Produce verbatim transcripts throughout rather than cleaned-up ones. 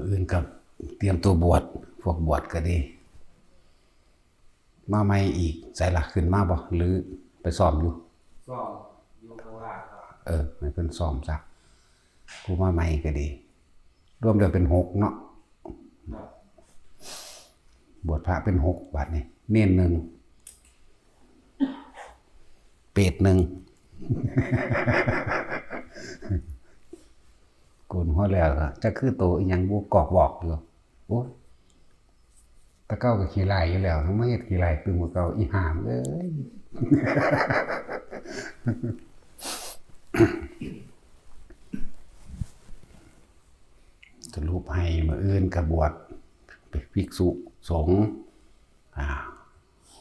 อื่นกับเตรียมตัวบวช พวกบวชก็ดี มาใหม่อีก ใส่ละ ขึ้นมาบ่ หรือไปซ้อมอยู่ ซ้อมอยู่ข้างล่างครับ เออ ให้เพิ่นซ้อมซะ ผู้มาใหม่ก็ดี รวมแล้วเป็นหกเนาะ ครับ บวชพระเป็นหก บาดนี้ เณรหนึ่ง เปรตหนึ่ง โกนหัวแล้วก็จะคือโตอีหยังบูกอกบอกอยู่ โอ้ย ตะเก้าก็ขี้ไล่อยู่แล้ว มาเฮ็ดขี้ไล่ตึงกว่าเก่า อีห่ามเอ้ย สรุปให้มื้ออื่นก็บวชเป็นภิกษุสงฆ์ อ่า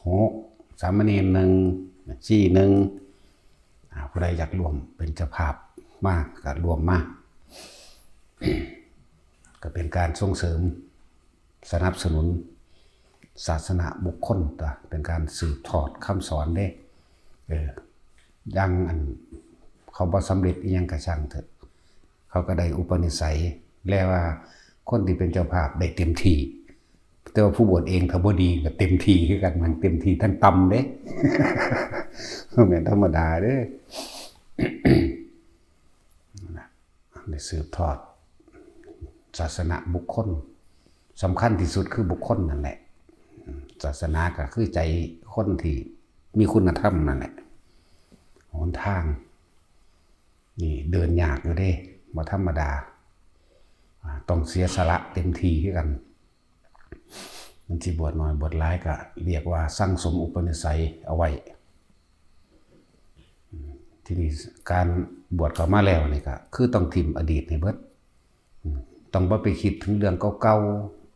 หก สามเณรหนึ่ง ชีหนึ่ง อ่า ผู้ใดอยากร่วมเป็นเจ้าภาพมาก็ร่วมมา ก็เป็นการส่งเสริม สนับสนุนศาสนบุคคล ตัวเป็นการสืบทอดคำสอนเด้ เออ อย่างอัน เขาบ่สำเร็จอีหยังก็ช่างเถอะ เขาก็ได้อุปนิสัย แล้วว่าคนที่เป็นเจ้าภาพได้เต็มที่ แต่ว่าผู้บวชเองถ้าบ่ดีก็เต็มที่คือกัน มันเต็มที่ทั้งต่ำเด้ บ่แม่นธรรมดาเด้ ได้สืบทอดศาสนบุคคล สำคัญที่สุดคือบุคคลนั่นแหละ ศาสนาก็คือใจคนที่มีคุณธรรมนั่นแหละ หนทางนี่เดินยากอยู่เด้ บ่ธรรมดา อ่า ต้องเสียสละเต็มที่คือกัน มันสิบวชน้อยบวชหลายก็เรียกว่าสั่งสมอุปนิสัยเอาไว้ อืม ทีนี้การบวชเข้ามาแล้วนี่ก็คือต้องถิ่มอดีตให้เบิด อืม ต้องบ่ไปคิดถึงเรื่องเก่า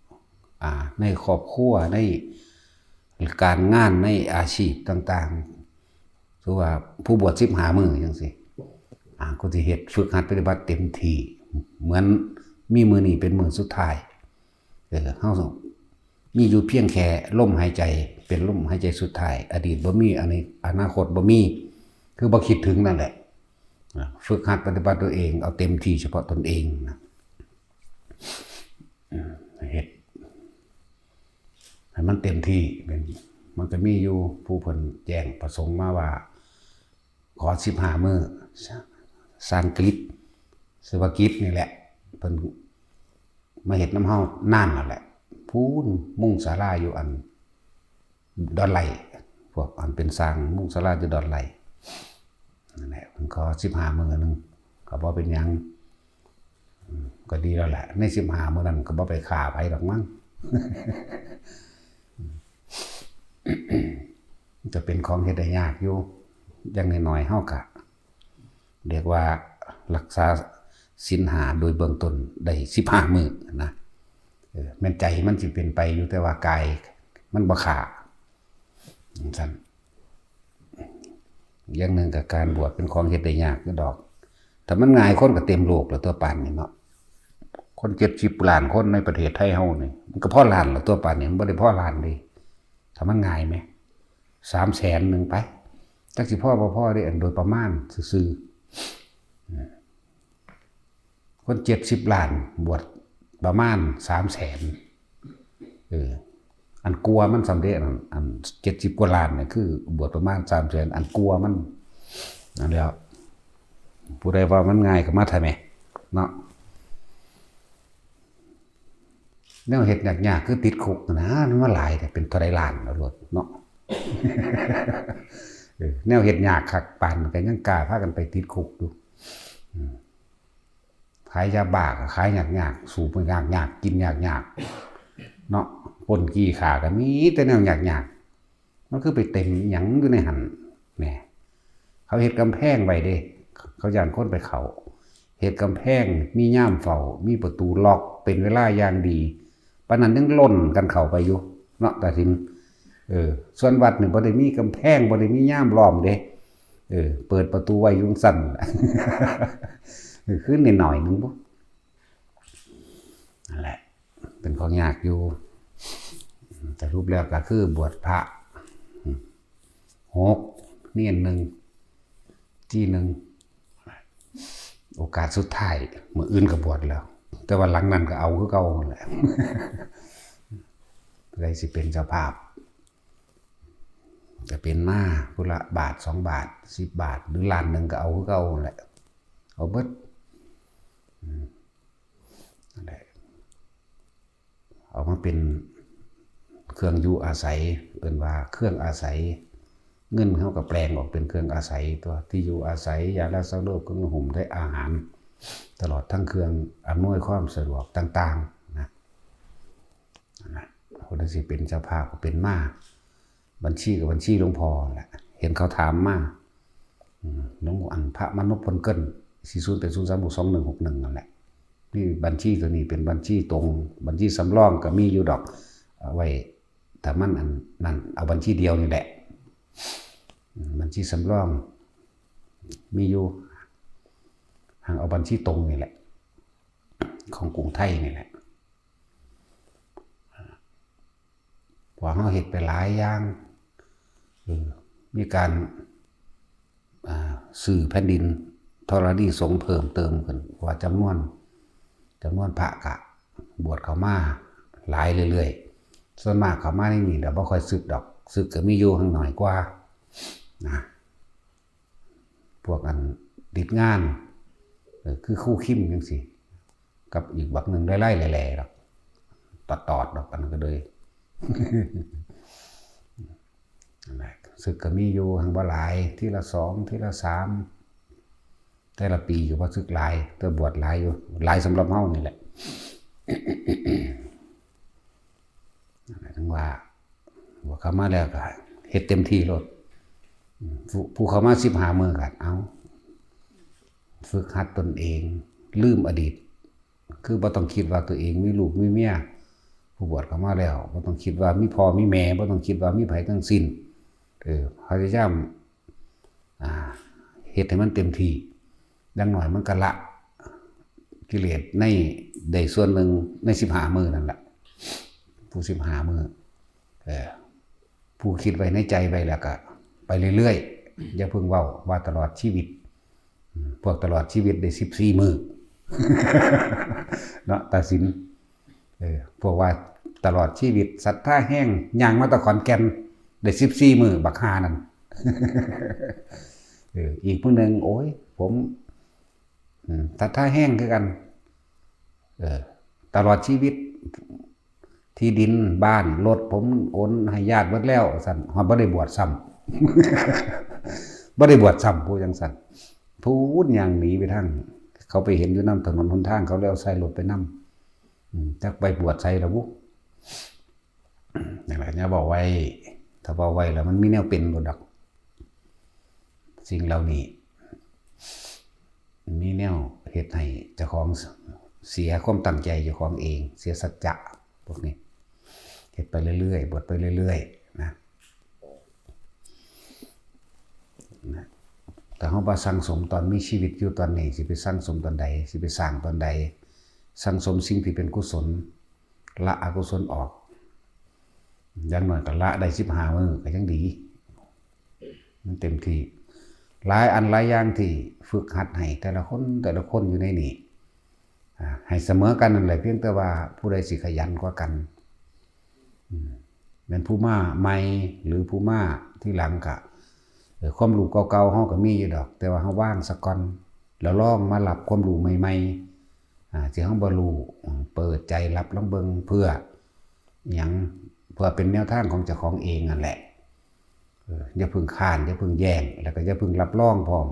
ๆ อ่า ในครอบครัว ในการงาน ในอาชีพต่างๆ คือว่าผู้บวชสิบห้ามื้อจั่งซี้ อ่า ก็สิเฮ็ดฝึกหัดปฏิบัติเต็มที่ เหมือนมีมื้อนี้เป็นมื้อสุดท้าย เออ เฮามีอยู่เพียงแค่ลมหายใจ เป็นลมหายใจสุดท้าย อดีตบ่มี อันนี้ อนาคตบ่มี คือบ่คิดถึงนั่นแหละ อ่ะ ฝึกหัดปฏิบัติตัวเอง เอาเต็มที่เฉพาะตนเองนะ อืม เฮ็ดให้มันเต็มที่ เป็น มันก็มีอยู่ผู้เพิ่นแจ้งประสงค์มาว่า ขอสิบห้ามื้อ สันสกฤต สวกิจนี่แหละ เพิ่นมาเฮ็ดนำเฮานานแล้วแหละ พู้นมุงศาลาอยู่อัน ดอนไหล่ พวกอันเป็นสร้างมุงศาลาอยู่ดอนไหล่ นั่นแหละ เพิ่นขอสิบห้ามื้อหนึ่ง ก็บ่เป็นหยัง อืม ก็ดีแล้วแหละ ในสิบห้ามื้อนั้นก็บ่ไปฆ่าไผดอกมั้ง จะเป็นของเฮ็ดได้ยากอยู่ อย่างน้อยๆ เฮาก็ เรียกว่ารักษาศีลห้าโดยเบื้องต้นได้สิบห้ามื้อนะ เออ แม่นใจมันสิเป็นไปอยู่ แต่ว่ากายมันบ่ฆ่า จั่งซั้น อย่างหนึ่งก็การบวชเป็นของเฮ็ดได้ยากอยู่ดอก ถ้ามันง่ายคนก็เต็มโลกแล้วตัวปานนี้เนาะ คนเจ็ดสิบล้านคนในประเทศไทยเฮานี่ มันก็พอล้านแล้วตัวปานนี้ มันบ่ได้พอล้านเด้ ถ้ามันง่ายแหม สามแสนหนึ่งไป จักสิพอบ่พอเด้ อันโดยประมาณซื่อๆ คนเจ็ดสิบล้าน บวชประมาณสามแสน เออ อันกลัวมันสำเร็จ อัน อันเจ็ดสิบกว่าล้านเนี่ย คือบวชประมาณสามแสน อันกลัวมัน นั่นแหละ ผู้ใดว่ามันง่ายก็มาทำไม เนาะ แนวเฮ็ดยากๆ คือติดคุกนะ มันมาหลายแต่เป็นเท่าไรล้านแล้วโลดเนาะ เออ แนวเฮ็ดยากคักปานก็ยังกล้าพากันไปติดคุกอยู่ อืม ขายยาบ้าก็ขายยากๆ สูบยากๆ กินยากๆ เนาะ ปล้นจี้ฆ่าก็มีแต่แนวยากๆ มันคือไปเต็มอิหยังอยู่ในหั่นแหม เขาเฮ็ดกำแพงไว้เด้ เขาย้านคนไปเข้า เฮ็ดกำแพง มียามเฝ้า มีประตูล็อกเป็นเวลาอย่างดี ปานนั้นยังล่นกันเข้าไปอยู่ เนาะ ตาทิน เออ ส่วนวัดนี่บ่ได้มีกำแพง บ่ได้มียามล้อมเด้ เออ เปิดประตูไว้อยู่จั่งซั้น เออ คือนิดหน่อยหนึ่งบุ นั่นแหละ เป็นของยากอยู่ สรุปแล้วก็คือบวชพระ หก เณรหนึ่ง ชีหนึ่ง โอกาสสุดท้าย มื้ออื่นก็บวชแล้ว แ แต่ว่าหลังนั้นก็เอาคือเก่านั่นแหละ ผู้ใดสิเป็นเจ้าภาพ จะเป็นมาผู้ละบาทสองบาทสิบบาท หรือล้านหนึ่งก็เอาคือเก่านั่นแหละ เอาเบิด อืม นั่นแหละ เอามาเป็นเครื่องอยู่อาศัย เอิ้นว่าเครื่องอาศัย เงินเขาก็แปลงออกเป็นเครื่องอาศัยตัว ที่อยู่อาศัย ยารักษาโรค เครื่องนุ่งห่ม และอาหาร ตลอดทั้งเครื่องอำนวยความสะดวกต่างๆ นะ นะ คนที่สิเป็นเจ้าภาพก็เป็นมา บัญชีกับบัญชีหลวงพ่อแหละ เห็นเขาถามมา อืม หลวงอันพระมานพพลเกิ้ล สี่ศูนย์แปดศูนย์สามหกสองหนึ่งหกหนึ่ง นั่นแหละ นี่บัญชีตัวนี้เป็นบัญชีตรง บัญชีสำรองก็มีอยู่ดอก เอาไว้ ถ้ามันอันนั่น เอาบัญชีเดียวนี่แหละ อืม บัญชีสำรอง มีอยู่ หางเอาบัญชีตรงนี่แหละ ของกรุงไทยนี่แหละ เพราะเราเฮ็ดไปหลายอย่าง เออ มีการ อ่า ซื้อแผ่นดินธรณีสงฆ์เพิ่มเติมขึ้น เพราะว่าจำนวน จำนวนพระกะบวชเข้ามาหลายเรื่อยๆ ส่วนมากเข้ามาในนี่แล้วบ่ค่อยสึกดอก สึกก็มีอยู่ หังน้อยกว่า นะ พวกอันติดงาน เออ คือครูคิมจังซี้ กับอีกบักหนึ่งไล่ๆแหล่ๆดอก ตอดๆดอก อันนั้นก็เลย นั่นแหละ สึกก็มีอยู่ หังบ่หลาย ทีละสอง ทีละสาม แต่ละปีก็บ่สึกหลาย แต่บวชหลายอยู่ หลายสำหรับเฮานี่แหละ นั่นแหละ ถึงว่า บวชเข้ามาแล้วก็เฮ็ดเต็มที่โลด อืม ผู้ ผู้เข้ามาสิบห้ามื้อก็ เอ้า ฝึกหัดตนเอง ลืมอดีต คือบ่ต้องคิดว่าตัวเองมีลูกมีเมีย ผู้บวชเข้ามาแล้ว บ่ต้องคิดว่ามีพ่อมีแม่ บ่ต้องคิดว่ามีไผทั้งสิ้น เออ พยายาม อ่า เฮ็ดให้มันเต็มที่ อย่างน้อยมันก็ละกิเลสใน ได้ส่วนหนึ่งในสิบห้ามื้อนั่นแหละ ผู้สิบห้ามื้อ เออ ผู้คิดไว้ในใจไว้แล้วก็ไปเรื่อยๆ อย่าเพิ่งเว้าว่าตลอดชีวิต อืม พวกตลอดชีวิตได้สิบสี่มื้อ เนาะ ตาสิน เออ พวกว่าตลอดชีวิตศรัทธาแฮง ย่างมาแต่ขอนแก่น ได้สิบสี่มื้อ บักห่านั่น เออ อีกผู้หนึ่ง โอ้ย ผม อืม ศรัทธาแฮงคือกัน เออ ตลอดชีวิต ที่ดินบ้านรถผมโอนให้ญาติเบิดแล้ว ซั่น ฮอดบ่ได้บวชซ้ำ บ่ได้บวชซ้ำ ผู้จังซั่น พูดย่างหนีไปทาง เขาไปเห็นอยู่นำถนนหนทาง เขาเลยเอาใส่รถไปนำ อืม จักไปบวชไสล่ะบุ นั่นแหละ เนี่ยบอกไว้ ถ้าบอกไว้แล้วมันมีแนวเป็นโลดดอก สิ่งเหล่านี้ มีแนวเฮ็ดให้เจ้าของเสียความตั้งใจเจ้าของเอง เสียสัจจะ พวกนี้ เฮ็ดไปเรื่อยๆ บวชไปเรื่อยๆ นะ นะ แต่เฮาบ่สั่งสมตอนมีชีวิตอยู่ตอนนี้ สิไปสั่งสมตอนใด สิไปสร้างตอนใด สั่งสมสิ่งที่เป็นกุศล ละอกุศลออก อย่างน้อยก็ละได้สิบห้ามื้อก็ยังดี มันเต็มที่ หลายอันหลายอย่างที่ฝึกหัดให้แต่ละคน แต่ละคนอยู่ในนี้ อ่า ให้เสมอกันนั่นแหละ เพียงแต่ว่าผู้ใดสิขยันกว่ากัน อืม แม่นผู้มาใหม่หรือผู้มาทีหลังก็ เอ่อ ความรู้เก่าๆ เฮาก็มีอยู่ดอก แต่ว่าเฮาวางซะก่อน แล้วลองมารับความรู้ใหม่ๆ อ่า ที่เฮาบ่รู้ อืม เปิดใจรับลองเบิ่ง เพื่อหยัง เพื่อเป็นแนวทางของเจ้าของเองนั่นแหละ เออ อย่าเพิ่งค้าน อย่าเพิ่งแย้ง แล้วก็อย่าเพิ่งรับรองพร้อม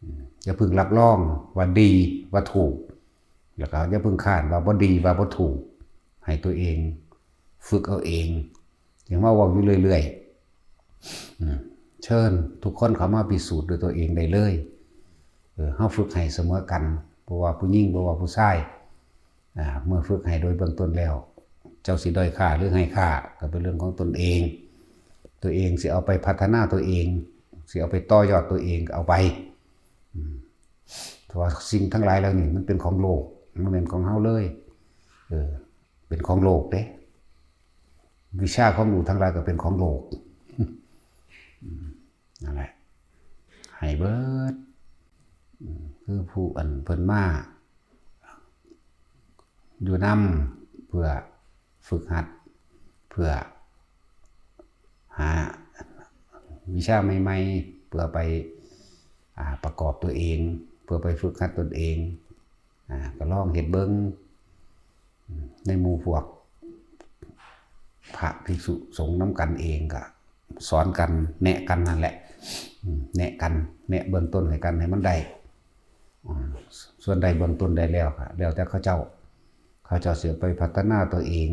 อืม อย่าเพิ่งรับรองว่าดี ว่าถูก แล้วก็อย่าเพิ่งค้านว่าบ่ดี ว่าบ่ถูก ให้ตัวเอง ฝึกเอาเอง อย่างว่าเว้าอยู่เรื่อยๆ อืม เชิญทุกคนเข้ามาพิสูจน์ด้วยตัวเองได้เลย เออ เฮาฝึกให้เสมอกัน บ่ว่าผู้หญิง บ่ว่าผู้ชาย อ่า เมื่อฝึกให้โดยเบื้องต้นแล้ว เจ้าสิด้อยค่าหรือให้ค่า ก็เป็นเรื่องของตนเอง ตัวเองสิเอาไปพัฒนาตัวเอง สิเอาไปต่อยอดตัวเองก็เอาไป อืม เพราะว่าสิ่งทั้งหลายเหล่านี้มันเป็นของโลก มันบ่แม่นของเฮาเลย เออ เป็นของโลกเด้ วิชาความรู้ทั้งหลายก็เป็นของโลก อืม นั่นแหละ ให้เบิด อืม คือผู้อันเพิ่นมา อยู่นำ เพื่อฝึกหัด เพื่อหาวิชาใหม่ๆ เพื่อไป อ่า ประกอบตัวเอง เพื่อไปฝึกหัดตนเอง อ่า ก็ลองเฮ็ดเบิ่ง ในหมู่พวกพระภิกษุสงฆ์นำกันเองก็สอนกันแนะกันนั่นแหละ อืม แนะกัน แนะเบื้องต้นให้กันให้มันได้ อ่า ส่วนใดเบื้องต้นได้แล้วก็แล้วแต่เขาเจ้า เขาเจ้าสิไปพัฒนาตัวเอง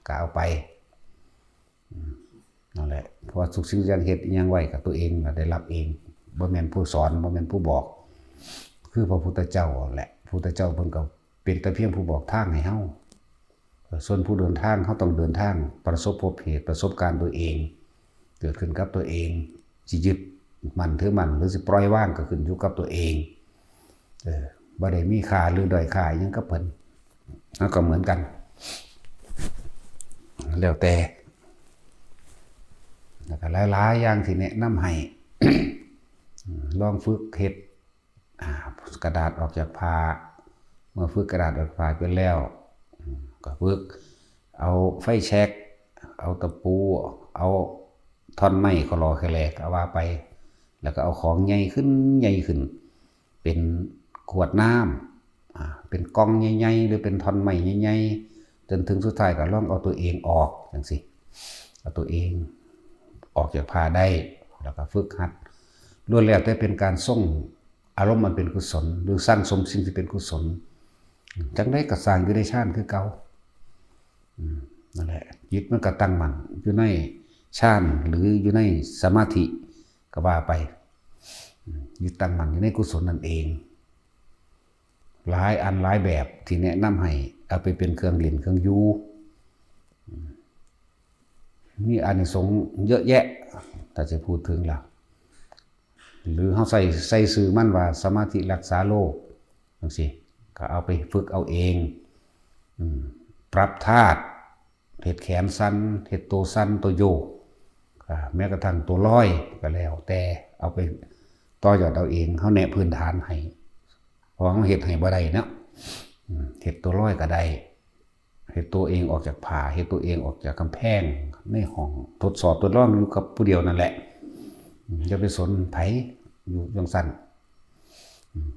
ก็เอาไป อืม นั่นแหละ เพราะว่าทุกสิ่งทุกอย่างเฮ็ดอิหยังไว้กับตัวเองน่ะได้รับเอง บ่แม่นผู้สอน บ่แม่นผู้บอก คือพระพุทธเจ้าแหละ พระพุทธเจ้าเพิ่นก็เป็นแต่เพียงผู้บอกทางให้เฮา ส่วนผู้เดินทาง เฮาต้องเดินทาง ประสบพบเหตุ ประสบการณ์ตัวเอง เกิดขึ้นกับตัวเอง สิยึดมั่นถือมั่น หรือสิปล่อยวางก็ขึ้นอยู่กับตัวเอง เออ บ่ได้มีค่าหรือด้อยค่าอิหยังกับเพิ่น เฮาก็เหมือนกัน แล้วแต่ แล้วก็หลายๆ อย่างที่แนะนำให้ ลองฝึกเฮ็ด อ่า กระดาษออกจากผ้า เมื่อฝึกกระดาษออกจากผ้าเป็นแล้ว อืม ก็ฝึกเอาไฟแช็ก เอาตะปู เอาท่อนไม้ขอลอแคแลก็ว่าไป แล้วก็เอาของใหญ่ขึ้น ใหญ่ขึ้น เป็นขวดน้ำ อ่า เป็นกล่องใหญ่ๆ หรือเป็นท่อนไม้ใหญ่ๆ จนถึงสุดท้ายก็ลองเอาตัวเองออกจังซี้ เอาตัวเองออกจากผ้าได้ แล้วก็ฝึกหัด ล้วนแล้วแต่เป็นการส่ง อารมณ์อันเป็นกุศล หรือสั่งสมสิ่งที่เป็นกุศล จั่งใดก็สร้างอยู่ในฌานคือเก่า อืม นั่นแหละ จิตมันก็ตั้งมั่นอยู่ในฌาน หรืออยู่ในสมาธิก็ว่าไป อืม ยึดตั้งมั่นอยู่ในกุศลนั่นเอง หลายอันหลายแบบที่แนะนำให้เอาไปเป็นเครื่องเล่นเครื่องอยู่ อืม มีอานิสงส์เยอะแยะ ถ้าจะพูดถึงล่ะ หรือเฮาใส่ ใส่ชื่อมันว่าสมาธิรักษาโรคจังซี้ ก็เอาไปฝึกเอาเอง อืม ปรับธาตุ เฮ็ดแขนสั่น เฮ็ดตัวสั่น ตัวโยก อ่า แม้กระทั่งตัวลอยก็แล้วแต่ เอาไปต่อยอดเอาเอง เฮาแนะพื้นฐานให้ เพราะว่าเฮาเฮ็ดให้บ่ได้เนาะ อืม เฮ็ดตัวลอยก็ได้ เฮ็ดตัวเองออกจากผ้า เฮ็ดตัวเองออกจากกำแพง ในห้อง ทดสอบทดลองอยู่กับผู้เดียวนั่นแหละ อืม อย่าไปสนไผ อยู่จั่งซั้น อืม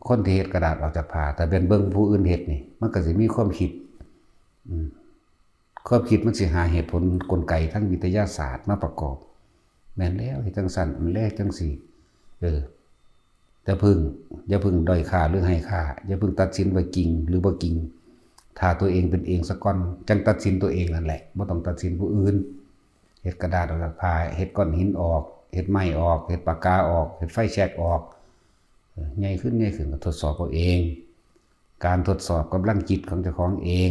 คนที่เฮ็ดกระดาษออกจากผ้า ถ้าเป็นเบิ่งผู้อื่นเฮ็ดนี่ มันก็สิมีความคิด อืม ความคิดมันสิหาเหตุผลกลไกทางวิทยาศาสตร์มาประกอบ แม่นแล้ว เฮ็ดจั่งซั้น แม่นแล้ว จั่งซี้ เออ อย่าเพิ่ง อย่าเพิ่งด้อยค่าหรือให้ค่า อย่าเพิ่งตัดสินว่าจริงหรือบ่จริง ถ้าตัวเองเป็นเองซะก่อน จั่งตัดสินตัวเองนั่นแหละ บ่ต้องตัดสินผู้อื่น เฮ็ดกระดาษออกจากผ้า เฮ็ดก้อนหินออก เฮ็ดไม้ออก เฮ็ดปากกาออก เฮ็ดไฟแช็กออก เออ ใหญ่ขึ้น ใหญ่ขึ้น ก็ทดสอบเอาเอง การทดสอบกำลังจิตของเจ้าของเอง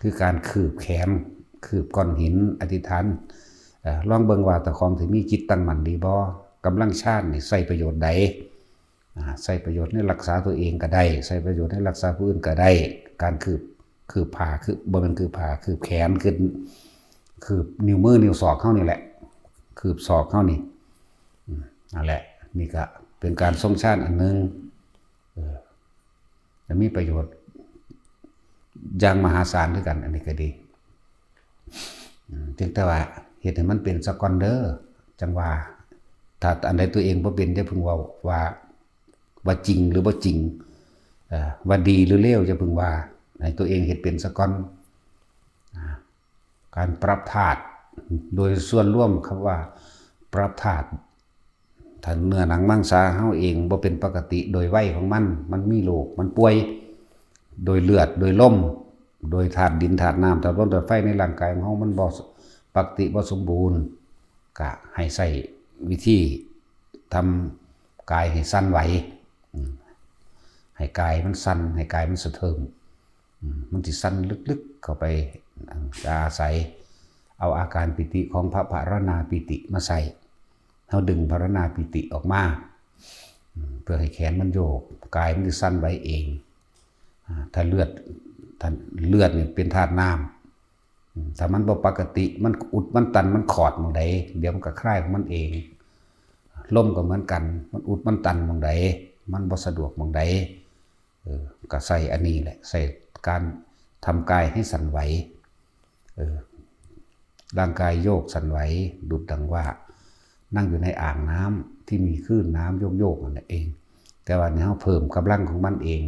คือการคืบแขน คืบก้อนหิน อธิษฐาน เอ่อ ลองเบิ่งว่าเจ้าของสิมีจิตตั้งมั่นดีบ่ กำลังฌานนี่ใช้ประโยชน์ใด อ่า ใช้ประโยชน์ในรักษาตัวเองก็ได้ ใช้ประโยชน์ในรักษาผู้อื่นก็ได้ การคืบ คืบผ้า คืบ บ่แม่นคืบผ้า คืบแขน คืบ คืบนิ้วมือ นิ้วศอกเฮานี่แหละ คืบศอกเฮานี่ อืม นั่นแหละ นี่ก็เป็นการทรงฌานอันหนึ่ง เออ จะมีประโยชน์อย่างมหาศาลคือกัน อันนี้ก็ดี อืม เพียงแต่ว่าเฮ็ดให้มันเป็นซะก่อนเด้อ จั่งว่า ถ้าอันใดตัวเองบ่เป็น อย่าเพิ่งเว้าว่า ว่าจริงหรือบ่จริง เอ่อ ว่าดีหรือเลว อย่าเพิ่งว่า ให้ตัวเองเฮ็ดเป็นซะก่อน อ่า การปรับธาตุ โดยส่วนรวมคำว่าปรับธาตุ ถ้าเนื้อหนังมังสาเฮาเองบ่เป็นปกติโดยวัยของมัน มันมีโรค มันป่วย โดยเลือด โดยลม โดยธาตุดิน ธาตุน้ำ ธาตุลม ธาตุไฟในร่างกายของเฮามันบ่ปกติ บ่สมบูรณ์ ก็ให้ใช้วิธีทำกายให้สั่นไหว อืม ให้กายมันสั่น ให้กายมันสะเทือน อืม มันสิสั่นลึกๆเข้าไป อ่า จะอาศัยเอาอาการปีติของพระพรรณาปีติมาใส่ เฮาดึงพรรณาปีติออกมา อืม เพื่อให้แขนมันโยก กายมันสิสั่นไหวเอง อ่า ถ้าเลือด ถ้าเลือดนี่เป็นธาตุน้ำ อืม ถ้ามันบ่ปกติ มันอุด มันตัน มันขอดหม่องใด เดี๋ยวมันก็คลายของมันเอง ลมก็เหมือนกัน มันอุด มันตันหม่องใด มันบ่สะดวกหม่องใด เออ ก็ใส่อันนี้แหละ ใส่การทำกายให้สั่นไหว เออ ร่างกายโยกสั่นไหว ดุจดังว่า นั่งอยู่ในอ่างน้ำที่มีคลื่นน้ำโยกๆนั่นแหละเอง แต่ว่านี่เราเพิ่มกำลังของมันเอง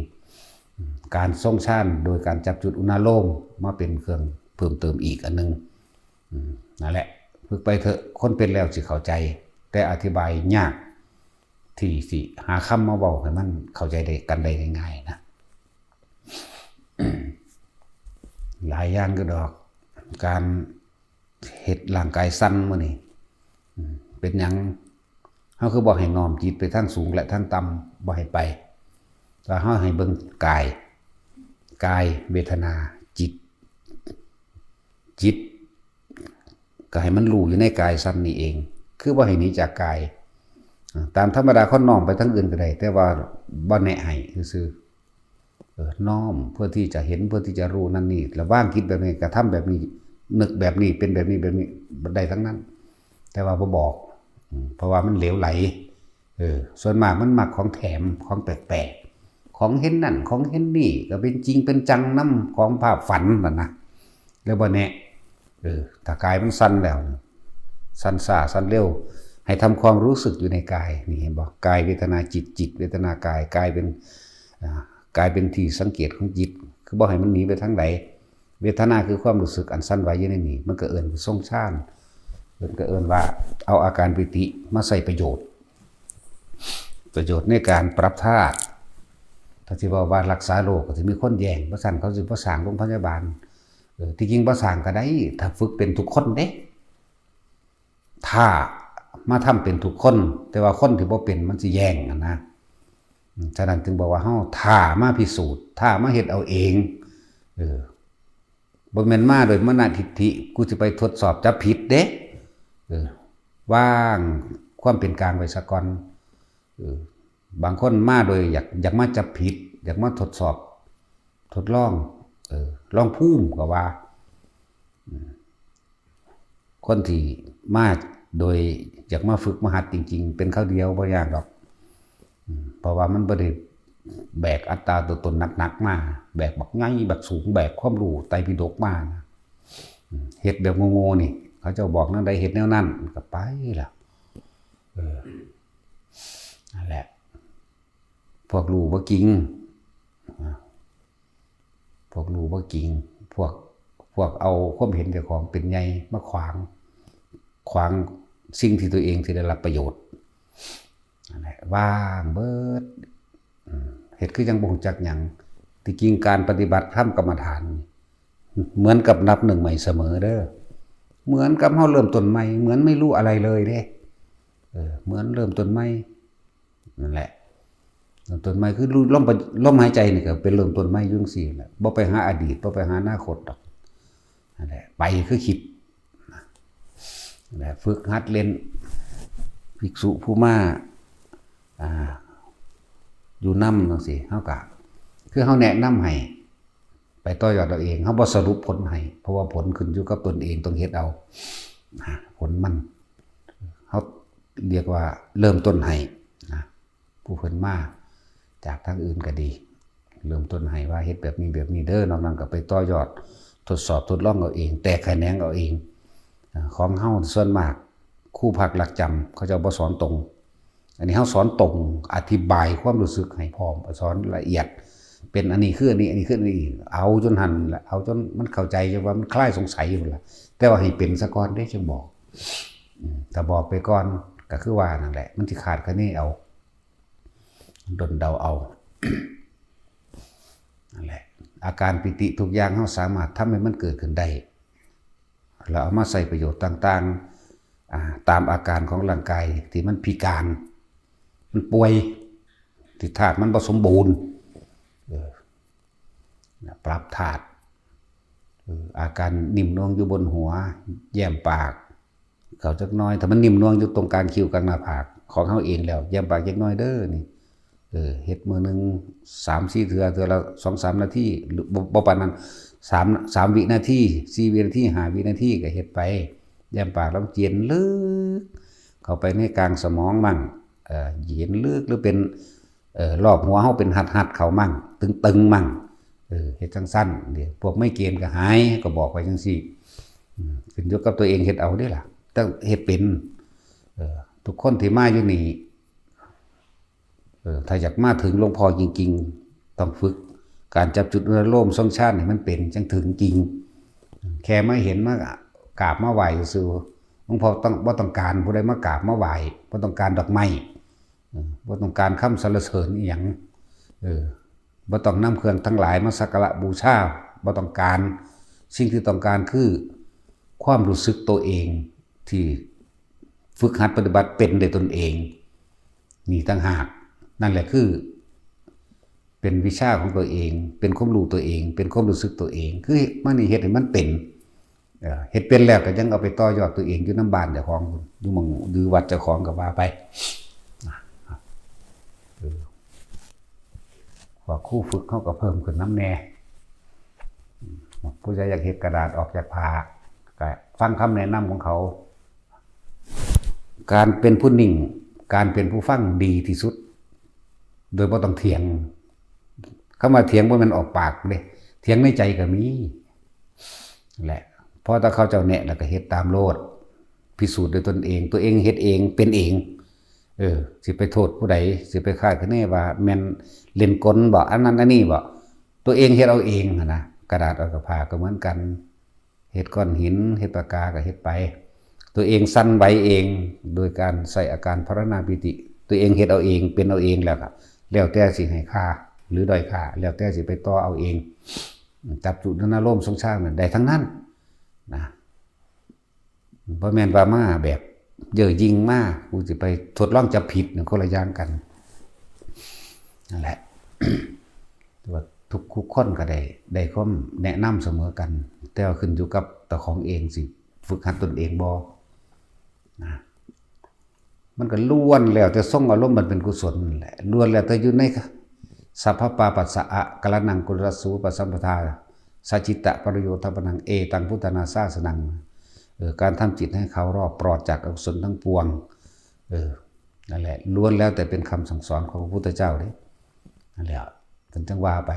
การทรงฌานโดยการจับจุดอุณาโลมมาเป็นเครื่องเพิ่มเติมอีกอันหนึ่ง อืม นั่นแหละ ฝึกไปเถอะ คนเป็นแล้วสิเข้าใจ แต่อธิบายยาก ที่สิหาคำมาเว้าให้มันเข้าใจได้กันได้ง่ายๆนะ หลายอย่างอยู่ดอก การเฮ็ดร่างกายสั่นมื้อนี้ อืม เป็นหยังเฮาคือบ่ให้น้อมจิตไปทางสูงและทางต่ำ บ่ให้ไป แต่เฮาให้เบิ่งกาย กาย เวทนา จิต จิต ก็ให้มันรู้อยู่ในกายสั่นนี่เอง คือบ่ให้หนีจากกาย อ่า ตามธรรมดาคนน้อมไปทางอื่นก็ได้ แต่ว่าบ่แนะให้ซื่อๆ เออ น้อมเพื่อที่จะเห็น เพื่อที่จะรู้นั่นนี่ ระวางจิตแบบนี้ กระทำแบบนี้ นึกแบบนี้ เป็นแบบนี้ แบบนี้ ได้ทั้งนั้น แต่ว่าบ่บอก อืม เพราะว่ามันเหลวไหล เออ ส่วนมากมันมักของแถม ของแปลกๆ ของเห็นนั่น ของเห็นนี่ ก็เป็นจริงเป็นจังนำ ของภาพฝันนั่นนะ แล้วบ่แน่ เออ ถ้ากายมันสั่นแล้ว สั่นช้า สั่นเร็ว ให้ทำความรู้สึกอยู่ในกาย นี่เห็นบ่ กายเวทนาจิต จิตเวทนากาย กายเป็น อ่า กายเป็นที่สังเกตของจิต คือบ่ให้มันหนีไปทางใด เวทนาคือความรู้สึกอันสั่นไหวอยู่ในนี้ มันก็เอิ้นว่าทรงฌาน เพิ่นก็เอิ้นว่าเอาอาการปีติมาใช้ประโยชน์ ประโยชน์ในการปรับธาตุ ถ้าสิเว้าว่ารักษาโรคก็สิมีคนแย่ง บ่ซั้นเขาสิบ่สร้างโรงพยาบาล เออ ที่จริงบ่สร้างก็ได้ ถ้าฝึกเป็นทุกคนเด้ ถ้ามาทำเป็นทุกคน แต่ว่าคนที่บ่เป็นมันสิแย่งหั้นนะ อืม ฉะนั้นจึงบอกว่าเฮาถ้ามาพิสูจน์ ถ้ามาเฮ็ดเอาเอง เออ บ่แม่นมาโดยมานะทิฏฐิ กูสิไปทดสอบจับผิดเด้ เออ วางความเป็นกลางไว้ซะก่อน เออ บางคนมาโดยอยาก อยากมาจับผิด อยากมาทดสอบ ทดลอง เออ ลองภูมิก็ว่า อืม คนที่มาโดยอยากมาฝึกมาหัดจริงๆ เป็นคราวเดียวบ่ยากดอก อืม เพราะว่ามันบ่ได้แบกอัตตาตัวตนหนักๆมา แบกบักใหญ่บักสูง แบกความรู้ไตรปิฎกมานะ อืม เฮ็ดแบบโง่ๆนี่ เขาเจ้าบอกแนวใดเฮ็ดแนวนั้น ก็ไปล่ะ เออ นั่นแหละ พวกรู้บ่จริง อ่า พวกรู้บ่จริง พวก พวกเอาความเห็นเจ้าของเป็นใหญ่มาขวาง ขวางสิ่งที่ตัวเองสิได้รับประโยชน์ นั่นแหละ ว่างเบิด อืม เฮ็ดคือจั่งบ่รู้จักหยัง ที่จริงการปฏิบัติธรรมกรรมฐาน เหมือนกับนับหนึ่งใหม่เสมอเด้อ เหมือนกับเฮาเริ่มต้นใหม่ เหมือนไม่รู้อะไรเลยเด้ เออ เหมือนเริ่มต้นใหม่ นั่นแหละ เริ่มต้นใหม่คือลม ลมหายใจนี่ก็เป็นเริ่มต้นใหม่อยู่จั่งซี้แหละ บ่ไปหาอดีต บ่ไปหาอนาคตดอก นั่นแหละ ไปคือคิด นั่นแหละ ฝึกหัดเล่น ภิกษุผู้มา อ่า อยู่นำจั่งซี้ เฮาก็ คือเฮาแนะนำให้ ไปต่อยอดเอาเอง เฮาบ่สรุปผลให้ เพราะว่าผลขึ้นอยู่กับตนเอง ต้องเฮ็ดเอา นะ ผลมัน เฮาเรียกว่าเริ่มต้นให้ นะ ผู้เพิ่นมาจากทางอื่นก็ดี เริ่มต้นให้ว่าเฮ็ดแบบนี้แบบนี้เด้อ นอกนั้นก็ไปต่อยอด ทดสอบทดลองเอาเอง แตกแขนงเอาเอง อ่า ของเฮาส่วนมาก ครูพักหลักจำ เขาเจ้าบ่สอนตรง อันนี้เฮาสอนตรง อธิบายความรู้สึกให้พร้อม สอนละเอียด เป็นอันนี้คืออันนี้ อันนี้คืออันนี้ เอาจนหั้นแหละ เอาจนมันเข้าใจ จนว่ามันคลายสงสัยอยู่แหละ แต่ว่าให้เป็นซะก่อนเด้ จั่งบอก อืม ถ้าบอกไปก่อน ก็คือว่านั่นแหละ มันสิคาดคะเนเอา ด้นเดาเอา นั่นแหละ อาการปีติทุกอย่างเฮาสามารถทำให้มันเกิดขึ้นได้ แล้วเอามาใช้ประโยชน์ต่างๆ อ่า ตามอาการของร่างกายที่มันพิการ มันป่วย ที่ธาตุมันบ่สมบูรณ์ เออ นะ ปรับธาตุ เออ อาการนิ่มนวลอยู่บนหัว แย้มปาก เข้าจักหน่อย ถ้ามันนิ่มนวลอยู่ตรงกลางคิ้วกลางหน้าผาก ของเฮาเองแล้ว แย้มปากจักหน่อยเด้อนี่ เออ เฮ็ดมื้อหนึ่งสามสี่เทื่อ เทื่อละสองสามนาที หรือบ่ บ่ปานนั้น สาม สามวินาที สี่วินาที ห้าวินาทีก็เฮ็ดไป แย้มปากแล้วเย็นลึก เข้าไปในกลางสมองมั่ง เอ่อ เย็นลึก หรือเป็น เออ รอบหัวเฮาเป็นหัดๆเข้ามั่ง ตึงๆมั่ง เออ เฮ็ดจั่งซั่นเด้ พวกไมเกรนก็หาย ก็บอกไปจั่งซี้ อืม ขึ้นอยู่กับตัวเองเฮ็ดเอาเด้ล่ะ แต่เฮ็ดเป็น เออ ทุกคนที่มาอยู่นี่ เออ ถ้าอยากมาถึงหลวงพ่อจริงๆ ต้องฝึกการจับจุดอนุโลมทรงฌานให้มันเป็น จั่งถึงจริง แค่มาเห็น มากราบมาไหว้ซื่อๆ หลวงพ่อต้อง บ่ต้องการผู้ใดมากราบมาไหว้ บ่ต้องการดอกไม้ เออ บ่ต้องการคำสรรเสริญอีหยัง เออ บ่ต้องนำเครื่องทั้งหลายมาสักการะบูชา บ่ต้องการ สิ่งที่ต้องการคือความรู้สึกตัวเองที่ฝึกหัดปฏิบัติเป็นด้วยตนเอง นี่ต่างหาก นั่นแหละคือ เป็นวิชาของตัวเอง เป็นความรู้ตัวเอง เป็นความรู้สึกตัวเอง คือมานี่เฮ็ดให้มันเป็น เออ เฮ็ดเป็นแล้วก็ยังเอาไปต่อยอดตัวเองอยู่นำบ้านเจ้าของ อยู่หม่อง อยู่วัดเจ้าของก็ว่าไป เออ พวกครูฝึกเขาก็เพิ่มขึ้นนำแหน่ ผู้ใดอยากเฮ็ดกระดาษออกจากผ้า ก็ฟังคำแนะนำของเขา การเป็นผู้นิ่ง การเป็นผู้ฟังดีที่สุด โดยบ่ต้องเถียง คำว่าเถียงบ่แม่นออกปากเด้ เถียงในใจก็มี แหละ พอแต่เขาเจ้าแนะแล้วก็เฮ็ดตามโลด พิสูจน์ด้วยตนเอง ตัวเองเฮ็ดเอง เป็นเอง เออ สิไปโทษผู้ใด สิไปคาดคะเนว่าแม่นเล่นกลบ่ อันนั้นอันนี้บ่ ตัวเองเฮ็ดเอาเองหั้นนะ กระดาษออกจากผ้าก็เหมือนกัน เฮ็ดก้อนหิน เฮ็ดปากกาก็เฮ็ดไป ตัวเองสั่นไหวเอง โดยการใส่อาการภาวนาปีติ ตัวเองเฮ็ดเอาเอง เป็นเอาเองแล้วก็ แล้วแต่สิให้ค่า หรือด้อยค่า แล้วแต่สิไปต่อเอาเอง จับจุดอารมณ์ทรงฌานนั่นได้ทั้งนั้น นะ บ่แม่นว่ามาแบบเย่อหยิ่งมา กูสิไปทดลองจับผิดเนี่ย คนละอย่างกัน นั่นแหละ แต่ว่าทุก ทุกคนก็ได้ ได้ความแนะนำเสมอกัน แต่ว่าขึ้นอยู่กับเจ้าของเองสิฝึกหัดตนเองบ่ นะ มันก็ล้วนแล้วแต่ทรงอารมณ์มันเป็นกุศลนั่นแหละ ล้วนแล้วแต่อยู่ใน สัพพปาปัสสะอะกะระณังกุศลสูปสัมปทา สัจจิตตะปริโยธปนัง เอตังพุทธานาสาสนัง เออ การทำจิตให้เขารอบปลอดจากอกุศลทั้งปวง เออ นั่นแหละ ล้วนแล้วแต่เป็นคำสั่งสอนของพระพุทธเจ้าเด้ นั่นแหละ เพิ่นจั่งว่าไป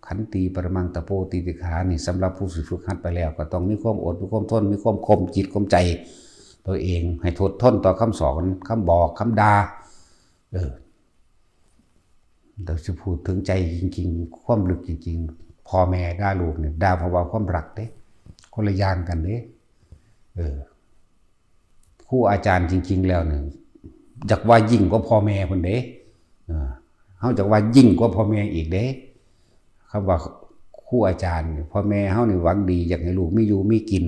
ขันติปรมังตะโปติติขา นี่สำหรับผู้สิฝึกหัดไปแล้ว ก็ต้องมีความอด มีความทน มีความข่มจิตข่มใจ ตัวเองให้ทนทนต่อคำสอน คำบอก คำด่า เออ เดี๋ยวสิพูดถึงใจจริงๆ ความลึกจริงๆ พ่อแม่ด่าลูกเนี่ย ด่าเพราะว่าความรักเด้ คนละอย่างกันเด้ เออ ครูอาจารย์จริงๆ แล้วเนี่ย อยากว่ายิ่งกว่าพ่อแม่พุ้นเด้ เออ เฮาอยากว่ายิ่งกว่าพ่อแม่อีกเด้ คำว่าครูอาจารย์เนี่ย พ่อแม่เฮานี่หวังดี อยากให้ลูกมีอยู่มีกิน